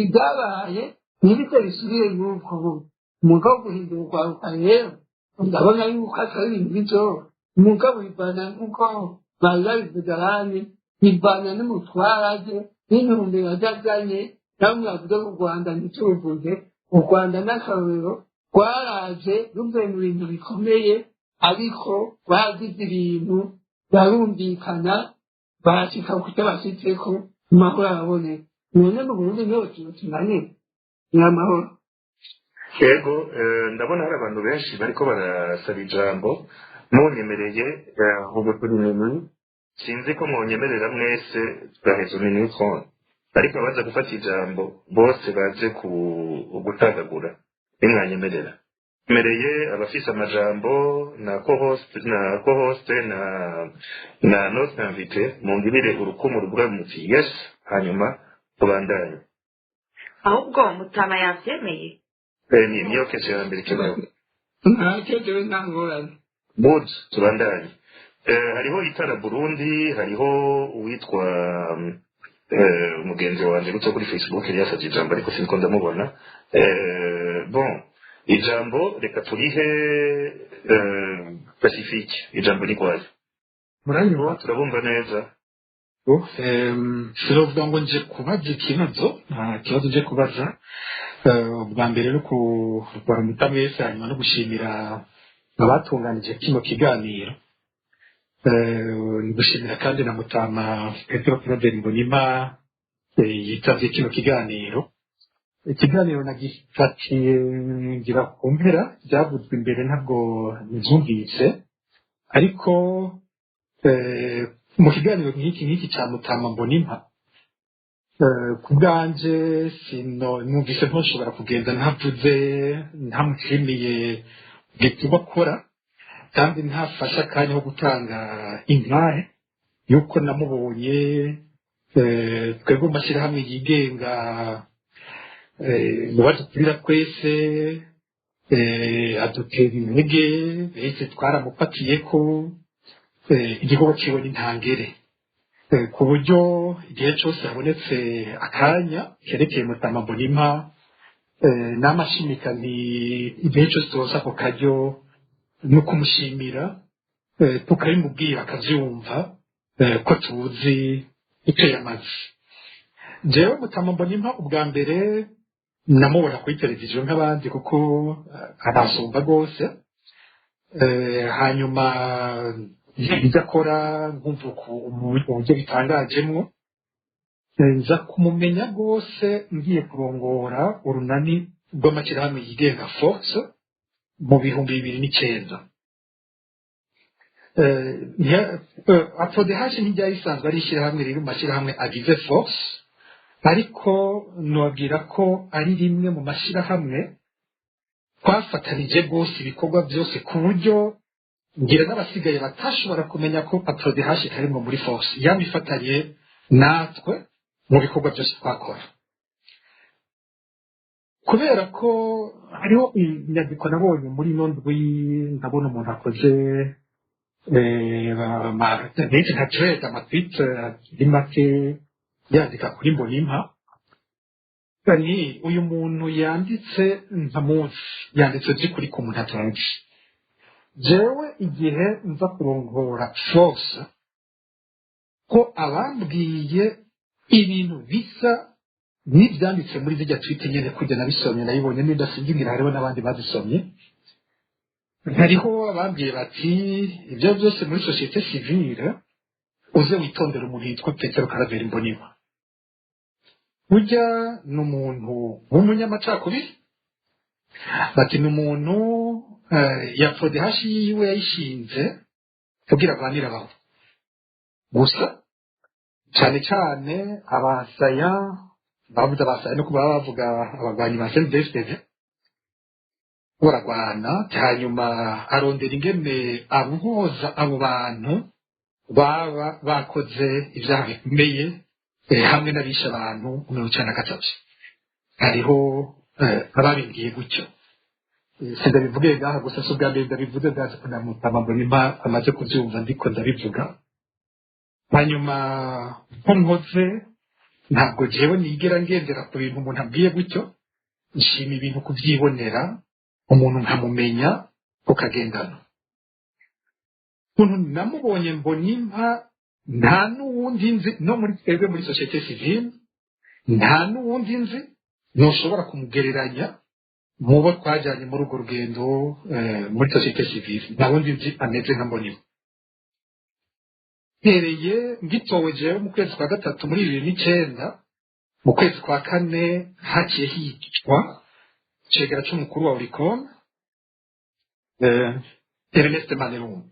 ibyabaye ntibise bisubire nk'uko bubu. Umwuga wo guhindura urwaruka rero ndabona yuko atari ibintu bizoba. Umugabo bivana nk'uko bari babivuze abandi, bivana n'umutware aje n'intumbero azazanye. Namwe bavuze mu Rwanda, ntituruvuge u Rwanda n'akarorero, rwaraje ruvuye mu bintu bikomeye, ariko rwagize ibintu barumvikana, barashika ku cyo bashyitseko, amahoro araboneka. None mu Burundi niho kintu kinaniye ni amahoro. Yego, ndabona hari abantu benshi bariko barasaba ijambo. Munyemereye, ubu turi minuit, sinzi ko mwonyemerera mwese tugaheza minuit 30, ariko abaza gufata ijambo bose baze ku gutagagura nimwanyemerera. Mereye abafise amajambo na co-host na notre invité, mungirire urukumu ruvuga muti yes, hanyuma tubandanye. Ahubwo Mutama yavyemeye. Ni niyo question ya mbere ikenewe. Ntacyo, jewe nta ngorane. Good, tubandanye. Hariho Itara Burundi, hariho uwitwa umugenzi wanje gutyo kuri Facebook yari yasavye ijambo, ariko siniko ndamubona. Bon, ijambo reka turihe Pacifique, ijambo ni kwayo. Muranyumva? Turabumva neza. Sinovuga ngo nje kubaza ikibazo, nta kibazo nje kubaza. Ubwa mbere no kurwara mwese, hanyuma no gushimira abatunganije kino kiganiro. Ni gushimira kandi na Mutama Petero Claver Mbonimpa yitavye kino kiganiro. Ikiganiro nagifatiye ngira ku mpera, byavuzwe imbere ntabwo nzumvise, ariko mu kiganiro nk'iki cya Mutama Mbonimpa, ku bwanje sino numvise ntoshobora kugenda ntavuze, ntamushimiye igikorwa akora, kandi ntafashe akanya ko gutanga intahe yuko namubonye. Twebwe mu mashyirahamwe yigenga, mu badukurira twese, adutera intege benshi, twaramufatiye ko igikorwa ciwe ni ntangere. Ku buryo igihe cyose habonetse akanya kerekeye Mutama Mbonimpa, n'amashimika nti igihe cyose turonse ako karyo no kumushimira, tukabimubwira akabyumva, ko tuzi icyo yamaze. Jewe Mutama Mbonimpa ubwa mbere namubona kuri televiziyo nk'abandi, kuko arasumba rwose. Hanyuma ibyo akora nkumva uburyo bitangajemwo. Nza kumumenya rwose ngiye kurongora urunani rw'amashyirahamwe yigenga Force mu 2009. Aprodehashi ntiryari risanzwe ari ishyirahamwe riri mu mashyirahamwe agize Force, ariko nababwira ko ari rimwe mu mashyirahamwe twafatanije rwose ibikorwa byose, ku buryo ngira n'abasigaye batashobora kumenya ko Aprodehashi itarimwo muri Force. Yamifatanye natwe mu bikorwa byose twakora, kubera ko hariho inyandiko nabonye muri ino ndwi, ndabona umuntu akoze nka trade amatwite ari make yandika kuri Mbonimpa. Ni uyu muntu yanditse ntamuzi, yanditse by'ukuri ku muntu atazi. Jewe igihe nza kurongora Force, ko abambwiye ibintu bisa n'ibyanditse muri zirya tweet nyene, kujya nabisomye nabibonye n'indasinzingira, hariho n'abandi bazisomye. Hariho abambwiye bati ibyo byose muri société civile uze witondera umuntu yitwa Petero Karaveri Mbonimpa, burya ni umuntu w'umunyamacakubiri. Bati ni umuntu ya Prodehashi yiwe yayishinze kugira arwanire abantu gusa, cyane cyane abasaya. Bavuze abasaya no kuba bavuga abagwanyi ba CNDD-FDD baragwana. Hanyuma arondera ingene abuhoza abo bantu baba bakoze ibyaha bikomeye, hamwe n'abishe abantu 93. Hariho ababimbwiye gutyo. Sindabivuge ngaha gusa, si ubwa mbere ndabivuze, ndazi ko na Mutama Mbonimpa amaze kubyumva ndiko ndabivuga. Hanyuma nko nkoze, ntabwo jewe nigera ngendera ku bintu umuntu ambwiye gutyo. Nshima ibintu kubyibonera, umuntu nkamumenya tukagendana. Ukuntu namubonye Mbonimpa, nta n'uwundi nzi no muri twebwe muri société civile, nta n'uwundi nzi ntushobora kumugereranya mu bo twajyanye muri urwo rugendo muri société civile. Nta wundi nzi ameze nka Mbonimpa. Mpereye ngitowe jewe mu kwezi kwa gatatu muri 2009, mu kwezi kwa kane haciye hicwa icegera c'umukuru wa Olucome, Ernest Manirumva.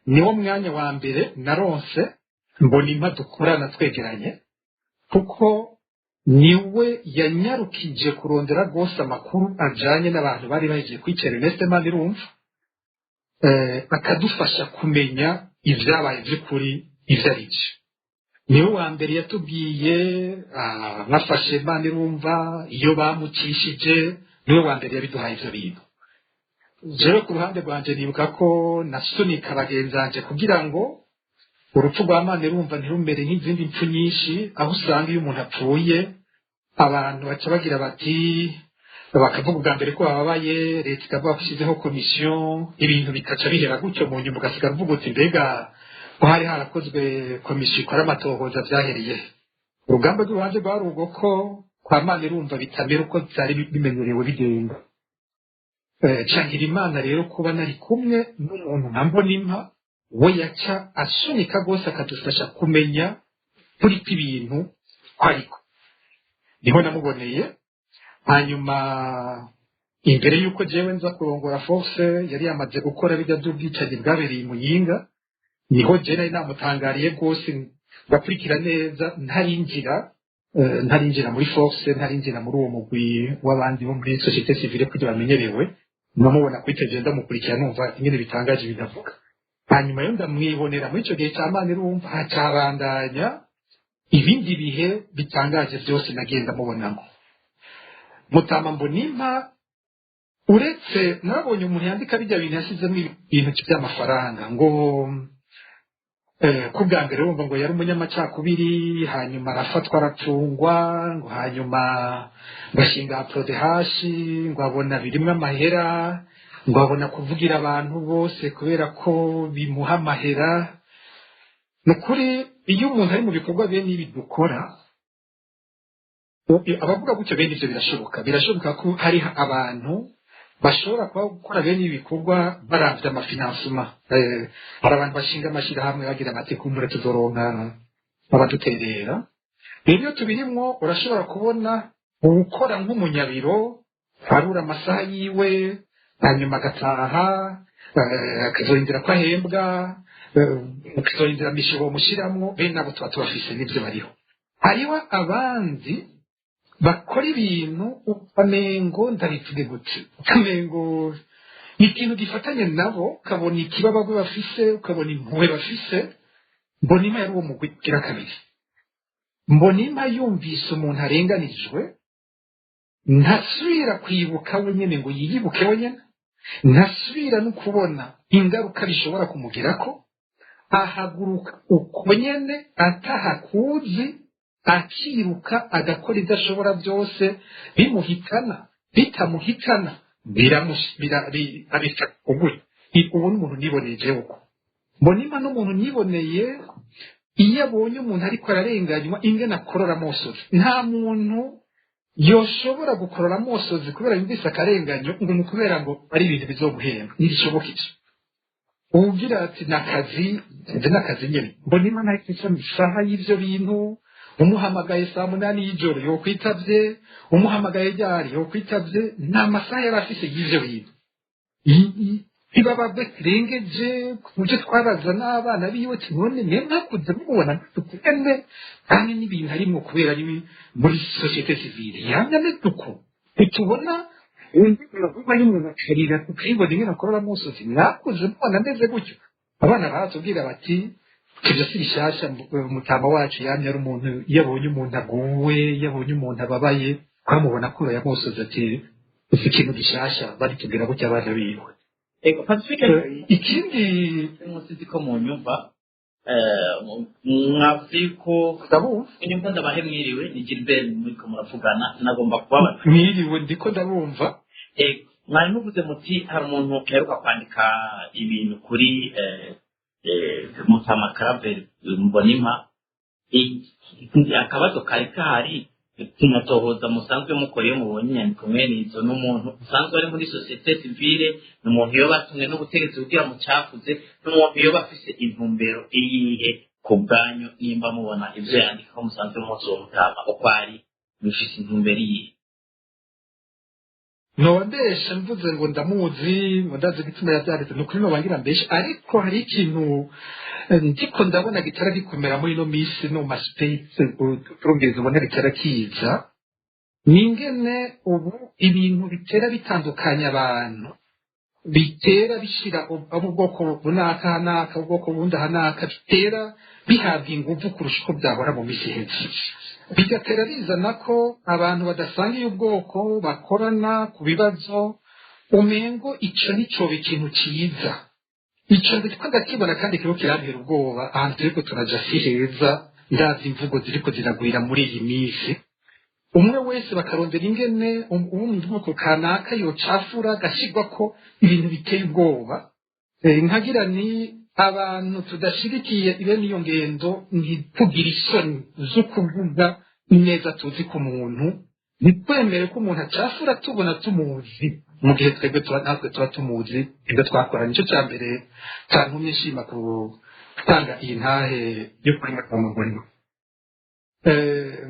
Niwo mwanya wa mbere naronse Mbonimpa dukorana twegeranye, kuko niwe yanyarukije kurondera rwose amakuru ajanye n'abantu bari bahejeje kwica Ernest Manirumva, akadufasha kumenya ivyabaye vy'ukuri ivyo ari vyo. Niwe wa mbere yatubwiye bafashe Manirumva, iyo bamucishije. Niwe wa mbere yabiduhaye ivyo bintu. Jewe ku ruhande rwanje nibuka ko nasunika bagenzi banje kugira ngo urupfu rwa Manirumva ntirumere nk'izindi mpfu nyinshi, aho usanga iyo umuntu apfuye abantu baca bagira bati, bakavuga ubwa mbere ko bababaye, leta ikavuga ko ishyizeho komisiyo, ibintu bikaca bihera gutyo. Mu nyuma ugasigara uvuga uti mbega ko hari harakozwe komisiyo ikora amatohoza, byahereye? Urugamba rw'iruhande rwari ubwo ko kwa Manirumva bitamera uko byari bimenyerewe bigenda. Cangira Imana rero kuba nari kumwe n'umuntu nka Mbonimpa, we yaca asunika rwose akadufasha kumenya kuri kw'ibintu ko ariko niho namuboneye. Hanyuma imbere y'uko jewe nza kurongora Force, yari yamaze gukora bijya by'ubwicanyi bwabereye i Muyinga. Niho jewe nari namutangariye rwose, ngakurikira neza ntarinjira muri Force, ntarinjira muri uwo mugwi w'abandi bo muri société civile kugira bamenyerewe. Namubona kuri televiziyo, ndamukurikira, numva ingene bitangaje bidavuga. Hanyuma yo ndamwibonera muri ico gihe ca Manirumva, hacabandanya ibindi bihe bitangaje byose nagenda mubonamo Mutama Mbonimpa. Uretse nabonye umuntu yandika bijya bintu yashyizemo ibintu by'amafaranga ngo Ko bwa mbere wumva ngo yari umunyamacakubiri, hanyuma arafatwa arafungwa, ngo hanyuma ngo ashinga aporodehashi, ngo abona birimwo amahera, ngo abona kuvugira abantu bose kubera ko bimuha amahera. Ni ukuri iyo umuntu ari mu bikorwa bene ibi dukora, abavuga gutyo bene ibyo birashoboka ko hari abantu bashobora kuba gukora bene ibi bikorwa baravye amafinansema. Hari abantu bashinga amashyirahamwe bagira bati kumbure tuzoronka abaduterera. Rero iyo tubirimwo urashobora kubona uwukora nk'umunyabiro arura amasaha yiwe, hanyuma agataha, akazorindira ko ahembwa, akazorindira mishibo mushiramwo. Bene abo tuba tubafise n'ivyo bariho. Hariho abandi bakora ibintu ukamengo, ndabivuge gute, ukamengo ni ikintu gifatanye nabo, ukabona ikibabagwe bafise, ukabona impuhwe bafise. Mbonimpa yari uwo mugwi ugira kabiri. Mbonimpa yumvise umuntu arenganijwe, ntasubira kwibuka wenyene ngo yiyibuke wenyene, ntasubira no kubona ingaruka bishobora kumugirako, ahaguruka uko nyene atahakuzi, akiruka agakora ibyo ashobora byose, bimuhitana bitamuhitana, abifata ukuguru. Ubu ni umuntu niboneye jewe uko Mbonimpa n'umuntu niboneye iyo abonye umuntu ariko ararenganywa ingene akorora amosozi. Nta muntu yoshobora gukorora amosozi kubera yumvise akarenganyo ngo ni ukubera ngo ari ibintu bizoguhemba, ntibishoboka ivyo. Uwugira ati nakazi nzi nakazi nyene, Mbonimpa ntariko isaha y'ivyo bintu. Umuhamagaye saa 8 y'ijoro yokwitavye, umuhamagaye ryari yokwitavye, nta masaha yari afise y'ivyo bintu. Ibabagwe kirengeje ku buryo twabaza n'abana biwe ati none mwe mwakuze mubona tukene kandi n'ibintu arimwo kubera ari muri société civile yamye ameze uko, ntitubona undi y'umuntu akarira tukayibona ingene akorora amosozi, mwakuze mubona ameze gutyo. Abana baratubwira bati ibyo si bishasha, umutama wacu yamye ari umuntu iyo abonye umuntu aguwe, iyo abonye umuntu ababaye, twamubona akura yamusozi ati si ikintu gishasha, baritubwira gutya abana biwe. Ego Pacifique, ikindi musizi ko mu nyumva mwavuze ko ndabumva nyumva ndabahe mwiriwe, ni Gilbert muriko muravugana, nagomba kubabaza. Mwiriwe, ndiko ndabumva. Ego, mwari muvuze muti hari umuntu aheruka kwandika ibintu kuri Mutama Claver Mbonimpa. Akabazo kari kahari kumatohoza musanzwe mukora iyo mubonye inyandiko mwene izo, n'umuntu usanzwe ari muri société civile, n'umuntu yoba atumwe n'ubutegetsi kugira mucafuze, n'umuntu yoba afise intumbero iyihe ku bwanyu, nimba mubona ivyo yandika ko musanzwe muzi uwo mutama uko ari, bifise intumbero iyihe? Noba mbesha mvuze ngo ndamuzi, ngo ndazi igituma yavyanditse, ni ukuri noba ngira mbesha. Ariko hari ikintu ndiko ndabona gitara gikomera muri ino misi no ma space turumviriza, ubona gitara kiza, ni ingene ubu ibintu bitera bitandukanya abantu, bitera bishira abo ubwoko bunaka hanaka, ubwoko bundi hanaka, bitera bihabwa inguvu kurusha uko byahora mu misi iheze, bigatera bizana ko abantu badasangiye ubwoko bakorana ku bibazo, umengo ico nicoba ikintu ciza. Ico ndiko ndakibona kandi kiriko kirantera ubwoba. Ahantu turiko turaja si heza, ndazi imvugo ziriko ziragwira muri iyi minsi, umwe wese bakarondera ingene uwundi bwoko kanaka yocafura agashirwako ibintu biteye ubwoba. Nkagira ni abantu tudashigikiye bene iyo ngendo, ntitugire isoni zo kuvuga neza tuzi ku muntu, ntitwemere ko umuntu acafura tubona tumuzi, mu gihe twebwe tuba natwe tuba tumuzi ibyo twakora. Nicyo cya mbere cyantumye nshima gutanga iyi ntahe yo kuri Mutama Mbonimpa.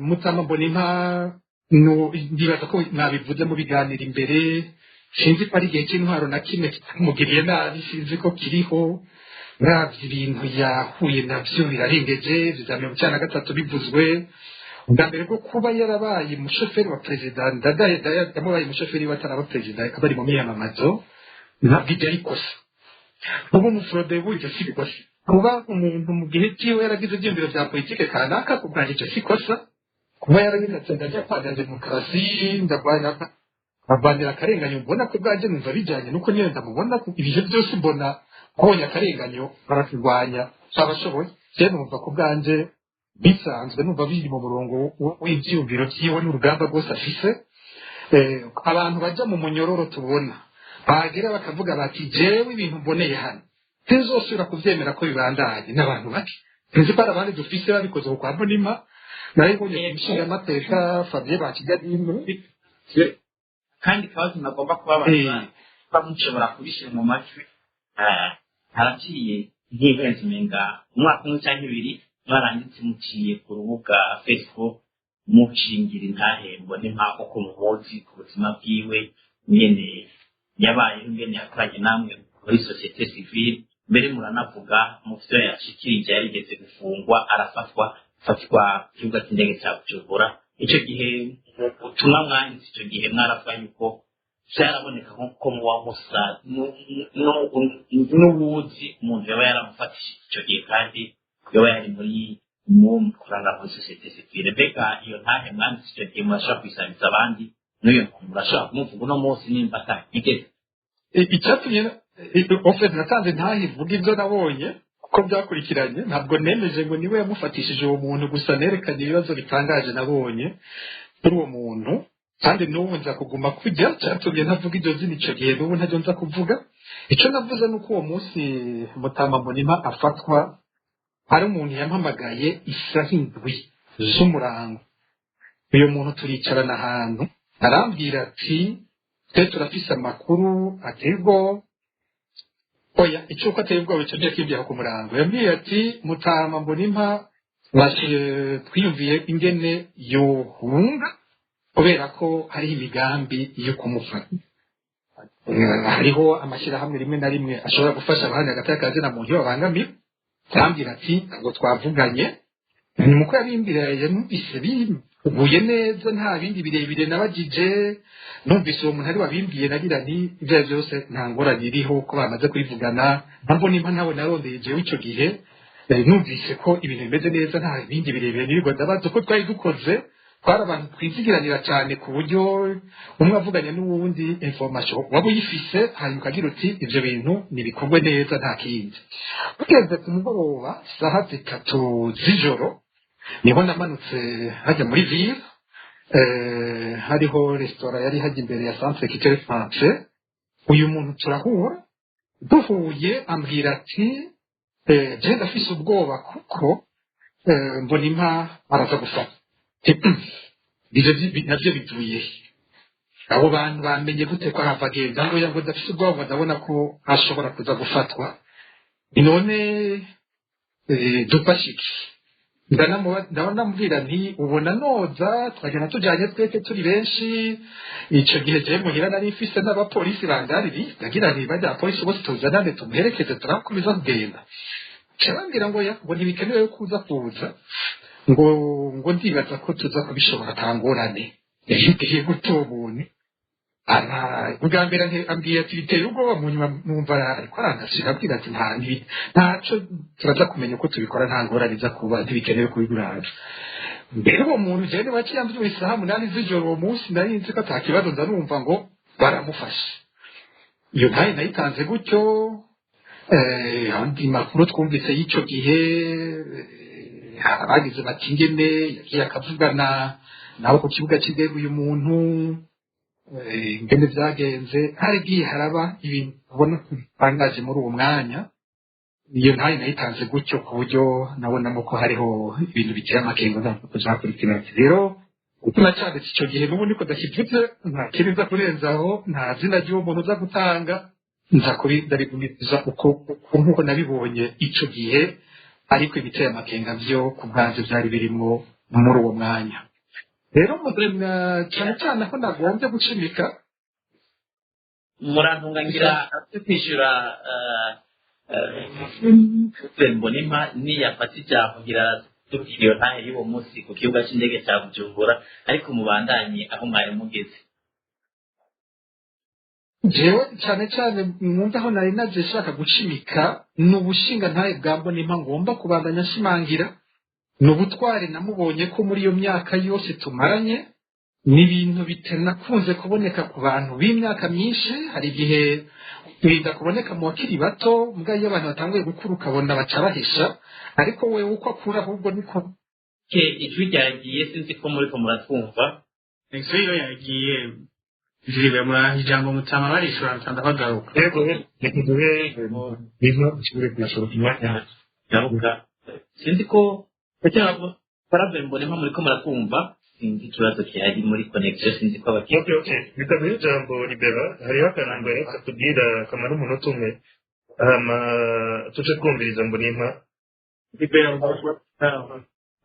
Mutama Mbonimpa ndibaza ko nabivuze mu biganiro imbere, sinzi ko ari igihe cy'intwaro na kimwe kitamugiriye nabi, sinzi ko kiriho. Uravye ibintu yahuye navyo birarengeje vya 93 bivuzwe ubwa mbere bwo kuba yarabaye umushoferi wa perezida Ndadaye, yamubaye umushoferi we ataraba perezida, bari mu miyamamazo, ntabwo ibyo ari ikosa. Kuba umufurode buryo si ikosa, kuba umuntu mu gihe cyiwe yaragize ibyiyumviro vya politike kanaka, ku bwanjye icyo si ikosa. Kuba yaragize ati ndajya kwanga demokarasi, ndagwanya avanira akarenganyo, mbona ko bwanjye numva bijyanye nuko nyine ndamubona ibihe byose, mbona abonye akarenganyo barakirwanya abashoboye. Je numva ku bwanje bisanzwe, numva biri mu murongo w'ivyiyumviro vyiwe n'urugamba rwose afise. Abantu baja mu munyororo tubona bagira bakavuga bati: "Jewe ibintu mboneye hano sinzosubira kuvyemera ko bibandanye." N'abantu bake, sinzi ko hari abandi dufise babikoze kwa Mbonimpa. Naribonye ku nshingamateka Fabien Bakigadimwe. Kandi kabazo nagomba kubabaza, bamushobora kubishyira mu majwi. Haraciye nk'ihezi umenga umwaka umwe cyangwa ibiri, mwaranditse muciye ku rubuga Facebook mushingira intahembo n'impamvu ko mumuzi ku buzima bwiwe nyene yabayeho, ingene yakoranye namwe muri société civile. Mbere muranavuga mu vyo yashikirije yarigeze gufungwa, arafatwa, afatwa ku kibuga cy'indege cya Bujumbura. Icyo gihe mu butumwa mwanditse icyo gihe mwaravuga yuko byaraboneka ko muba musa n'uwuzi umuntu yaba yaramufatishije icyo gihe, kandi yaba yari muri mu mukorana muri société civile. Mbega iyo ntahe mwanditse icyo gihe murashobora kuyisangiza abandi? N'uyu muntu murashobora kumuvuga uno munsi nimba atakigeze? Icyatumye ofezi natanze ntahivuga ibyo nabonye uko byakurikiranye, ntabwo nemeje ngo niwe yamufatishije uwo muntu, gusa nerekanye ibibazo bitangaje nabonye kuri uwo muntu. Kandi n'ubu nza kuguma kujya cyatumye ntavuga iryo zina icyo gihe, n'ubu ntajya nza kuvuga. Icyo navuze ni uko uwo munsi Mutama Mbonimpa afatwa, hari umuntu yampamagaye isaha 7 z'umurango. Uyu muntu turicarana ahantu, arambwira ati: "Twe turafise amakuru ateye ubwoba." Oya, icyuko ateye ubwoba icyo gihe kimbwira ku murango, yambwiye ati: "Mutama Mbonimpa twiyumviye ingene yohunga kubera ko hariho imigambi yo kumufata. Hariho amashyirahamwe rimwe na rimwe ashobora gufasha abandi hagati y'akazi na muntu iyo babangamiwe." Arambwira ati ngo twavuganye. Ni uko yabimbwira, numvise bihuye neza, nta bindi birebire nabagije. Numvise uwo muntu ari wabimbwiye, nagira nti ibyo ari byose nta ngorane iriho ko bamaze kubivugana nka Mbonimpa. Ntawe narondeye jewe icyo gihe. Numvise ko ibintu bimeze neza, nta bindi birebire nirirwa ndabaza. Uko twari dukoze, twari abantu twizigiranira cyane, ku buryo umwe avuganye n'uwundi information waba uyifise, hanyuma ukagira uti ibyo bintu nibikorwe neza, nta kindi. Tugeze ku mugoroba saha 3 z'ijoro, niho namanutse hajya muri ville. Hariho resitora yari hajya imbere ya Centre Culturel Français. Uyu muntu turahura, duhuye ambwira ati: "Je ndafise ubwoba kuko Mbonimpa araza gufata." Ivyo navyo bivuye he? Abo bantu bamenye gute ko ahava agenda? Ngo ndafise ubwoba, ndabona ko ashobora kuza gufatwa. None dufashe iki? Ndabona nti ubona noza twagenda tujanye twese turi benshi. Ico gihe jewe muhira nari mfise n'abapolisi bangariri, ndagira nti bajya abapolisi bose tuzanane tumuherekeze, turakomeza kugenda. Cabambwira ngo ya, ngo ntibikenewe kuza kuza, ngo ndibaza ko tuza kubishobora, atangorane. Yahitiye gutobone ubwa mbere ambwiye ati biteye ubwoba, mu nyuma numva ariko aranashira, abwira ati nta ntaco, turaza kumenya uko tubikora, nta ngorane iza kuba, ntibikenewe kubiguraza. Mbere uwo muntu jewe waciye isaha 8 z'ijoro uwo munsi, nari nzi ko ata kibazo, nza numva ngo baramufashe. Iyo ntaye nayitanze gutyo. Andi makuru twumvise y'icyo gihe, abagize bati ingene yagiye akavugana nabo ku kibuga cy'indege, uyu muntu ingene byagenze, haragiye haraba ibintu ubona bitangaje muri uwo mwanya. Iyo ntayo nayitanze gutyo ku buryo nabonamo ko hariho ibintu biteye amakenga ntabwo kuzakurikirana. Rero gutuma cyanditse icyo gihe, n'ubu niko ndakivuze, nta kindi nza kurenzaho, nta zina ry'uwo muntu uza gutanga, nza ndabigumiza uko nk'uko nabibonye icyo gihe. Ariko ibiteye amakenga byo ku bwanjye byari birimo muri uwo mwanya. Rero cyane cyane aho nagombye gucimika Murantunga, ngira kwishyura Mbonimpa niyafata ijambo, ngira tubwira iyo ntahe y'uwo munsi ku kibuga cy'indege cya Bujumbura, ariko mubandanye aho mwari mugeze. Jewe cyane cyane mwumva aho nari naje nshaka gucimika ni ubushinga ntahe bwa Mbonimpa ngomba kubandanya nshimangira, ni ubutwari namubonye ko muri iyo myaka yose tumaranye. Ni ibintu bitanakunze kuboneka ku bantu b'imyaka myinshi. Hari igihe birinda kuboneka mu bakiri bato, mbwa iyo abantu batanguye gukura ukabona baca bahisha, ariko wewe uko akura ahubwo niko Ke ijwi ryagiye, sinzi ko muriko muratwumva. Connexion yagiye. Jiribe muraha ijambo mutama barishura nsanda bagaruka. Yego, reka duhe biva ushobore kuyashora umwanya. Ndavuga sinzi ko parave mbonema muriko muratwumva, sinzi ikibazo gihari muri connexion, sinzi ko abakiri. Okay, reka duhe ijambo Libera. Hariho akarango rero katubwira kamara umunota umwe, hama tuce twumviriza Mbonimpa. Libera.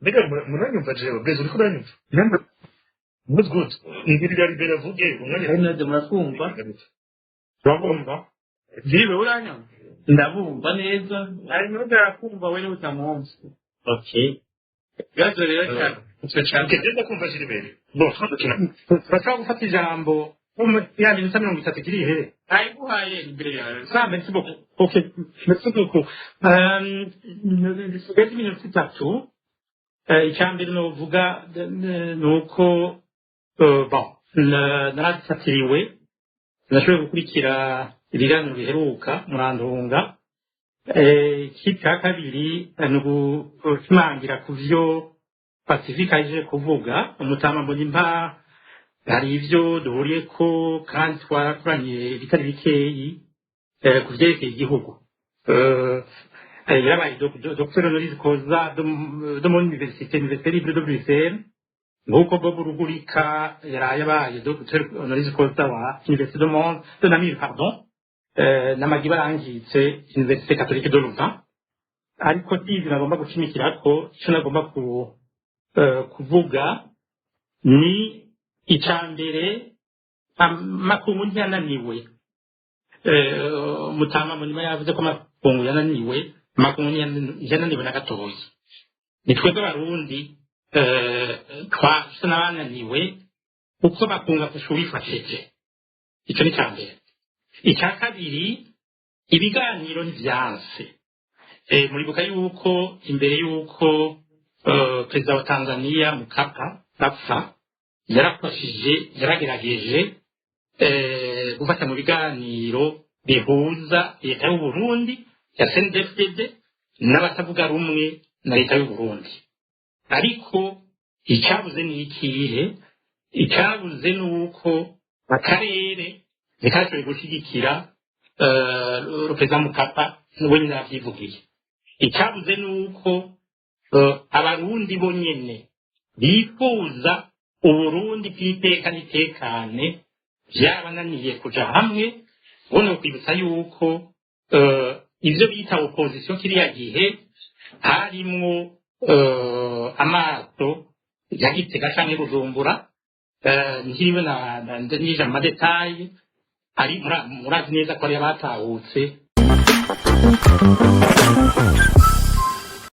Mbega muranyumva? Jewe Blaise, uriko uranyumva? Good, good. Mbwirira Libera avuge umwanya. Henode, muratwumva? Turabumva. Jiribe, uranyumva? Ndabumva neza. Hari n'undi arakumva, we n'utamwumva. Okay. Ibibazo rero cyane icyo cyane. Okay, genda kumva Gilbert. Bon, tukina. Turashobora gufata ijambo ya minota 30 ikiri ihere? Ayiguhaye imbere yawe. Ah, merci beaucoup. Ok, merci beaucoup. Nsigaje iminota 3. Icya mbere novuga ni uko bon, narafatiriwe, nashoboye gukurikira ibiganiro biheruka, murantunga. Ikindi cya kabiri ni ugushimangira ku vyo Pacifique aje kuvuga. Umutama Mbonimpa hari ibyo duhuriye ko kandi twarakoranye ibitari bikeyi ku vyerekeye igihugu. Yarabaye docteur honoris causa de mon université, Université libre de Bruxelles, nk'uko Bob Rugurika yaraye abaye docteur honoris causa wa Université de Mons, de Namur, pardon, n'amagi barangitse Université catholique de Louvain. Ariko si nagomba gushimikira ko icyo nagomba kuvuga ni icya mbere: amakungu ntiyananiwe. Mutama Munima yavuze ko amakungu yananiwe. Amakungu ntiyananiwe na gatoya, ni twebwe Abarundi twasa n'abananiwe uko makungu afasha uwifashije. Icyo ni icya mbere. Icya kabiri, ibiganiro ntibyanse. Muribuka yuko imbere yuko perezida wa Tanzania Mkapa apfa, yarafashije, yaragerageje gufata mu biganiro bihuza leta y'u Burundi ya CNDD-FDD n'abatavuga rumwe na leta y'u Burundi. Ariko icyabuze ni ikihe? Icyabuze ni uko akarere ntikashoboye gushyigikira perezida Mukapa, we nyine yabyivugiye. Icyabuze ni uko Abarundi bo nyene bifuza Uburundi bw'iteka n'itekane byabananiye kuja hamwe. Ubona kwibutsa yuko ivyo bita opposition kiriya gihe harimwo amato ya Gitega canke Bujumbura, ntiriwe nija mu ma détails, ari murazi neza ko ari abatahutse.